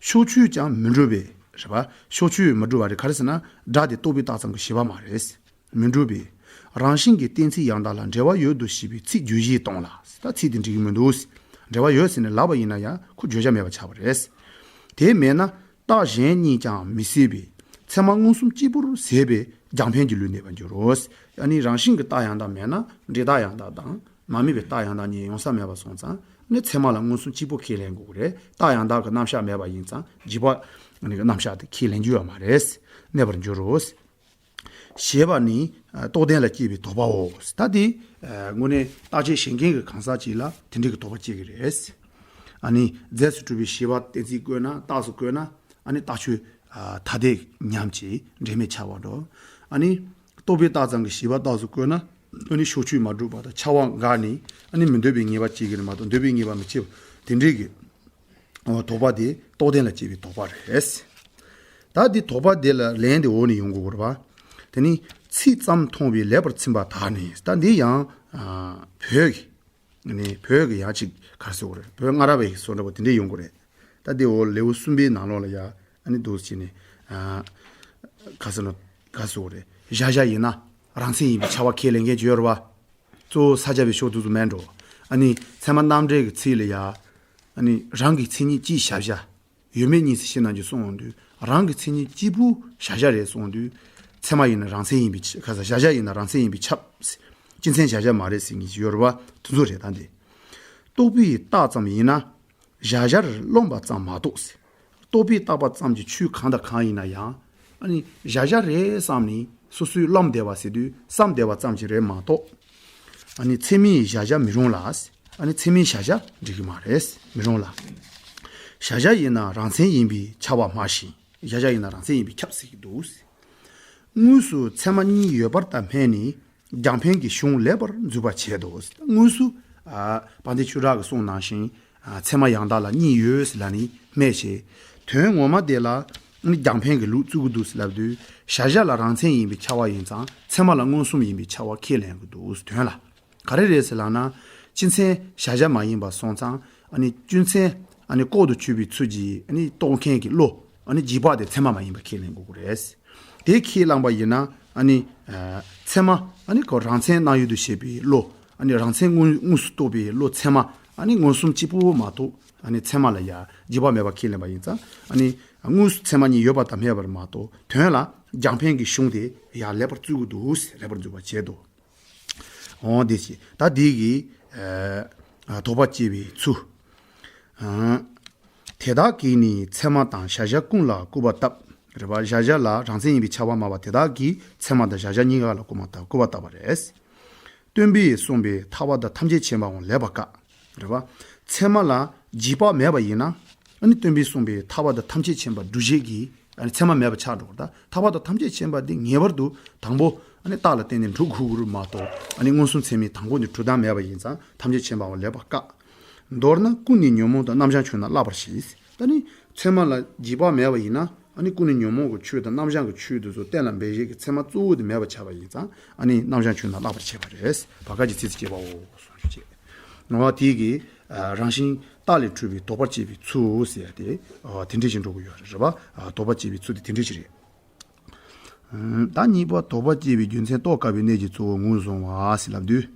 ཕྱོགས་ཆོས་ཀྱང་མི་འགྲུབ་པས་རེད་པ། ཕྱོགས་ཆོས་མི་འགྲུབ་པ་རེད་ག་རེ་ཟེར་ན་སྒྲ་དེ་རྟོགས་པའི་རྟགས་ཙམ་གྱི་བྱས་པ་མ་རེད། མི་འགྲུབ་པས། རང་བཞིན་གྱི་གཏན་ཚིགས་ཡང་དག་ལ་འབྲེལ་བ་ཡོད་དོ་ཞེས་པའི་ཚིག་བརྗོད་གཞིར་གཏོང་ལ། ད་ཚིག་དེ་འགྲིག་གི་མི་འདུག་འབྲེལ་བ་ཡོད་ཟེར་ནས་ལབ་པ་ཡིན་ན་ཡང་ཁོ་བརྗོད་བྱ་མེད་པ་ཆགས་པ་རེད། དེ་མེད་ན་རྟགས་གཞན་གཉིས་ཀྱང་མི་སྲིད་པས་ཚད་མ་མངོན་སུམ་གཅིག་པུར་ཟད་པས་རྒྱང་འཕེན་གྱི་ལུས་གནས་པར་འགྱུར་རོ། ཨ་ནི་རང་བཞིན་གྱི་རྟགས་ཡང་དག་མེད་ན་འབྲས་རྟགས་ཡང་དག་དང་མ་དམིགས་པའི་རྟགས་ཡང་དག་གཉིས་ཡོང་ས་མེད་པ་སོང་ཙང་ནི་ཚད་མ་ལ་མངོན་སུམ་གཅིག་པུ་ཁས་ལེན་དགོས་ཀྱི་རེད། རྟགས་ཡང་དག་གི་རྣམ་གཞག་མེད་པ་ཡིན་ཙང་འཇིག་པ་ནི་གི་རྣམ་གཞག་དེ་ཁས་ལེན་རྒྱུ་ཡོད་མ་རེད། གནས་པར་འགྱུར་རོ། ཞེས་པ་ནི་རྟོགས་ལྡན་ལ་སྐྱེས་པའི་དོགས་པའོ། ད་དེ་དངོས་གནས་རྟགས་ཆོས་ཤེས་མཁན་གྱི་གང་ཟག་ཅིག་ལ་དེ་འདྲའི་གི་དོགས་པ་སྐྱེ་གི་རེད། ཨ་ནི་རྫས་སུ་གྲུབ་པའི་བྱས་པ་གཏན་ཚིགས་བཀོད་ན་རྟགས་སུ་བཀོད་ན་ཨ་ནི་རྟགས་ཆོས་ཐ་དད་མཉམ་གྱི་འབྲེལ་མེད་ཆགས་པ་འགྲོ། ཨ་ནི་རྟོགས་པའི་རྟགས་ཙམ་གྱི་བྱས་པ་རྟགས་སུ་བཀོད་ན་ཨ་ནི་ཕྱོགས་ཆོས་མ་གྲུབ་པ་དང་ཁྱབ་པ་འགགས་ནས་ཨ་ནི་མི་འདོད་པའི་ངེས་པ་སྐྱེ་གི་རེད་མ་གཏོགས་འདོད་པའི་ངེས་པ་མི་སྐྱེ་བ་དེ་འདྲའི་གི་དོགས་པ་དེ་རྟོགས་ལྡན་ལ་སྐྱེས་པའི་དོགས་པ་རེད། ད་འདི་དོགས་པ་དེ་ལ་ལན་དེ་འོག་ནས་ཡོང་དགོས་རེད་པ། དེ་ནི་ཚིག་ཙམ་མཐོང་བས་ལེགས་པར་ཚིམ་པ་དག་ནི། ད་འདི་ཡང་བོད་ཀྱི་ནི་བོད་ཀྱི་ཡང་ཅིག་ག་རེ་ཟེར་དགོས་རེད། བོད་སྔ་རབས་པའི་བཟོ་འདྲ་པོ་དེ་འདྲས་ཡོང་གི་རེད། ད་འདི་འོག་ལེའུ་གསུམ་པའི་ནང་ལོགས་ལ་ཡ་ཨ་ནི་འདུག་ཅེས་ནི་ག་ཟེར་ནོ་ག་ཟེར་དགོས་རེད། བཞག་བཞག་ཡིན་ན་རང་མཚན་ཡིན་པའི་ཁྱབ་པ་ཁས་ལེན་མཁན་ཅིག་ཡོད་རེད་པ། གཙོ་བོ་ས་སྐྱ་པའི་ཕྱོགས་དེ་ཚོ་མེད་འགྲོ། ཨ་ནི་ཚད་མ་རྣམ་འགྲེལ་གྱི་ཚིག་ལ་ཡ། ཨ་ནི་རང་གི་མཚན་ཉིད་ཅིག་བཞག་བཞག་ཡོད་མེད་གཉིས་སུ་ཕྱེ་ན་གྱི་གསུངས་འོང་དུས། རང་གི་མཚན་ཉིད་གཅིག་པུ་གཞལ་བྱ་རེད་གསུངས་འོང་དུས། ཚད་མ་ཡིན་ན་རང་མཚན་ཡིན་པས་ཁྱབ། ག་ས་གཞལ་བྱ་ཡིན་ན་རང་མཚན་ཡིན་པས་ཁྱབ། སྤྱི་མཚན་གཞལ་བྱ་མ་རེད་ཟེར་མཁན་ཞིག་ཡོད་རེད་པ། དེ་ཚོ་རེད་ད་འདི། རྟོག་པས་བཏགས་ཙམ་ཡིན་ན། གཞལ་བྱར་རློམ་པ་ཙམ་མ་གཏོགས་ཟེར། རྟོག་པས་བཏགས་པ་ཙམ་གྱིས་ཆོས་གང་དང་གང་ཡིན་ན་ཡང་། ཨ་ནི་གཞལ་བྱ་རེད་བསམ་ནས་སོ་སོས་རློམ་བསྡད་པ་ཟེར་དུས་བསམ་བསྡད་པ་ཙམ་ཞིག་རེད་མ་གཏོགས། ཨ་ནི་ཚད་མས་གཞལ་བྱ་མི་རུང་ལ། ཨ་ནི་ཚད་མས་གཞལ་བྱ་འགྲིག་གི་མ་རེད། མི་རུང་ལ། གཞལ་བྱ་ཡིན་ན་རང་མཚན་ཡིན་པས་ཁྱབ་པ་སྨྲ་ཞིང་། གཞལ་བྱ་ཡིན་ན་རང་མཚན་ཡིན་པས་ཁྱབ་ཟེར་གྱི་འདུག། དངོས་སུ་ཚད་མ་གཉིས་ཡོད་པར་ད་སྨྲས་ནས། རྒྱང་འཕེན་གྱི་གཞུང་ལེགས་པར་འཛུད་པར་བྱེད་དོ། དངོས་སུ། ཨ། དཔལ་ལྡན་ཆོས་གྲགས་ཀྱིས་གསུངས་ནང་བཞིན། ཨ། ཚད་མ་ཡང་དག་ལ་གཉིས་ཡོད་ཟེར་ལབ་ནས་སྨྲས་བྱས། དོན་ངོ་མ་དེ་ལ་ནི་རྒྱང་འཕེན་གྱི་ལུགས་བཙུགས་ཀྱི་འདུག་ཟེར་ལབ་དུས། གཞལ་བྱ་ལ་རང་མཚན་ཡིན་པས་ཁྱབ་པ་ཡིན་ཙང་ཚད་མ་ལ་མངོན་སུམ་ཡིན་པས་ཁྱབ་པ་ཁས་ལེན་གྱི་འདུག། དོན་ལ། ག་རེ་རེད་ཟེར་ལབ་ན། སྤྱི་མཚན་གཞལ་བྱ་མ་ཡིན་པ་སོང་ཙང་། ཨ་ནི་རྒྱུ་མཚན། ཨ་ནི་ལྐོག་ཏུ་ཆུད་པའི་ཚུལ་གྱིས། ཨ་ནི་རྟོགས་མཁན་གྱི་བློ། ཨ་ནི་འཇིགས་པ་དེ་ཚད་མ་མ་ཡིན་པ་ཁས་ལེན་དགོས་ཀྱི་རེད། དེ་ཁས་བླངས་པ་ཡིན་ན། ཨ་ནི། ཨ། ཚད་མ། ཨ་ནི་ཁོ་རང་མཚན་སྣང་ཡུལ་དུ་བྱེད་པའི་བློ། ཨ་ནི་རང་མཚན་དངོས་དངོས་སུ་རྟོགས་པའི་བློ་ཚད་མ། ཨ་ནི་མངོན་སུམ་གཅིག་པུ་མ་གཏོགས། ཨ་ནི་ཚད་མ་ལ་ཡ་འཇིགས་པ་མེད་པ་ཁས་ལེན་པ་ཡིན་ཙང་། ཨ་ནི་དངོས་སུ་ཚད་མ་གཉིས་ཡོད་པར་ད་སྨྲས་པ་མ་གཏོགས། དོན་ལ་རྒྱང་འཕེན་གྱི་གཞུང་དེ་ཡ་ལེགས་པར་བཙུགས་ཀྱི་འདུག། ལེགས་པར་འཛུད་པར་བྱེད་དོ། འོ་དེ་བྱས། ད་འདི་གི། ཨ། དོགས་པ་བཅད་པའི་ཚུལ། ཨ། དེ་དག་གིས་ནི་ཚད་མ་དང་གཞལ་བྱ་ཀུན་ལ་སྐུར་པ་བཏབ། རེད་པ། གཞལ་བྱ་ལ་རང་མཚན་ཡིན་པས་ཁྱབ་པ་སྨྲ་བ་དེ་དག་གིས་ཚད་མ་དང་གཞལ་བྱ་གཉིས་ཀ་ལ་སྐུར་མ་བཏབ། སྐུར་པ་བཏབ་པ་རེད། སྟོན་པས་གསུངས་པའི་ཐར་པ་དང་ཐམས་ཅད་མཁྱེན་པའང་ལེགས་པར་བཀག། རེད་པ། ཚད་མ་ལ་འཇིགས་པ་མེད་པ་ཡིན་ན། ཨ་ནི་སྟོན་པས་གསུངས་པའི་ཐར་པ་དང་ཐམས་ཅད་མཁྱེན་པ་སྒྲུབ་བྱེད་ཀྱི། ཨ་ནི་ཚད་མ་མེད་པ་ཆགས་འགྲོ་གི། ད་ཐར་པ་དང་ཐམས་ཅད་མཁྱེན་པ་འདི་ངེས་པར་དུ་དང་པོ། ཨ་ནི་རྟགས་ལ་བརྟེན་ནས་འགྲུབ་དགོས་ཀྱི་རེད་མ་གཏོགས། ཨ་ནི་མངོན་སུམ་ཚད་མས་དང་པོ་ནས་གྲུབ་སྟངས་མེད་པ་ཡིན་ཙང་ཐམས་ཅད་མཁྱེན་པའང་ལེགས་པར་བཀག། མདོར་ན་ཀུན་ནས་ཉོན་མོངས་དང་རྣམ་གཞག་ཆོས་རྣམས་བརླག་པར་བྱེད། ད་ནི་ཚད་མ་ལ་འཇིགས་པ་མེད་པ་ཡིན་ན། ཨ་ནི་ཀུན་ནས་ཉོན་མོངས་ཀྱི་ཆོས་དང་རྣམ་གཞག་གི་ཆོས་དེ་ཚོ་གཏན་ལ་འབེབས་བྱེད་ཀྱི་ཚད་མ་གཙོ་བོ་དེ་མེད་པ་ཆགས་པ་ཡིན་ཙང་། ཨ་ནི་རྣམ་གཞག་ཆོས་རྣམས་བརླག་པར་བྱེད་པ་རེད། བར་སྐབས་ཀྱི་ཚིགས་སུ་བཅད་པའོ་གསུངས་བྱས། ནོ་བ་དེ་གི། ཨ། རང་བཞིན་རྟགས་ལས་གྲུབ་པའི་དོགས་པ་བཅད་པའི་ཚུལ་ཟེར་ཡ་དེ། ཨ། དེ་འདྲ་ཞིག་འགྲོ་གི་ཡོད་རེད། རེད་པ། ཨ། དོགས་པ་བཅད་པའི་ཚུལ་དེ་དེ་འདྲ་ཞིག་རེད། ཨ། ད་གཉིས་པ་དོགས་པ་བཅད་པའི་རྒྱུ་མཚན་རྟོགས་དཀའ་བའི་གནད་ཀྱི་གཙོ་བོ་ངོས་བཟུང་བ་ཟེར་ལབ་དུས།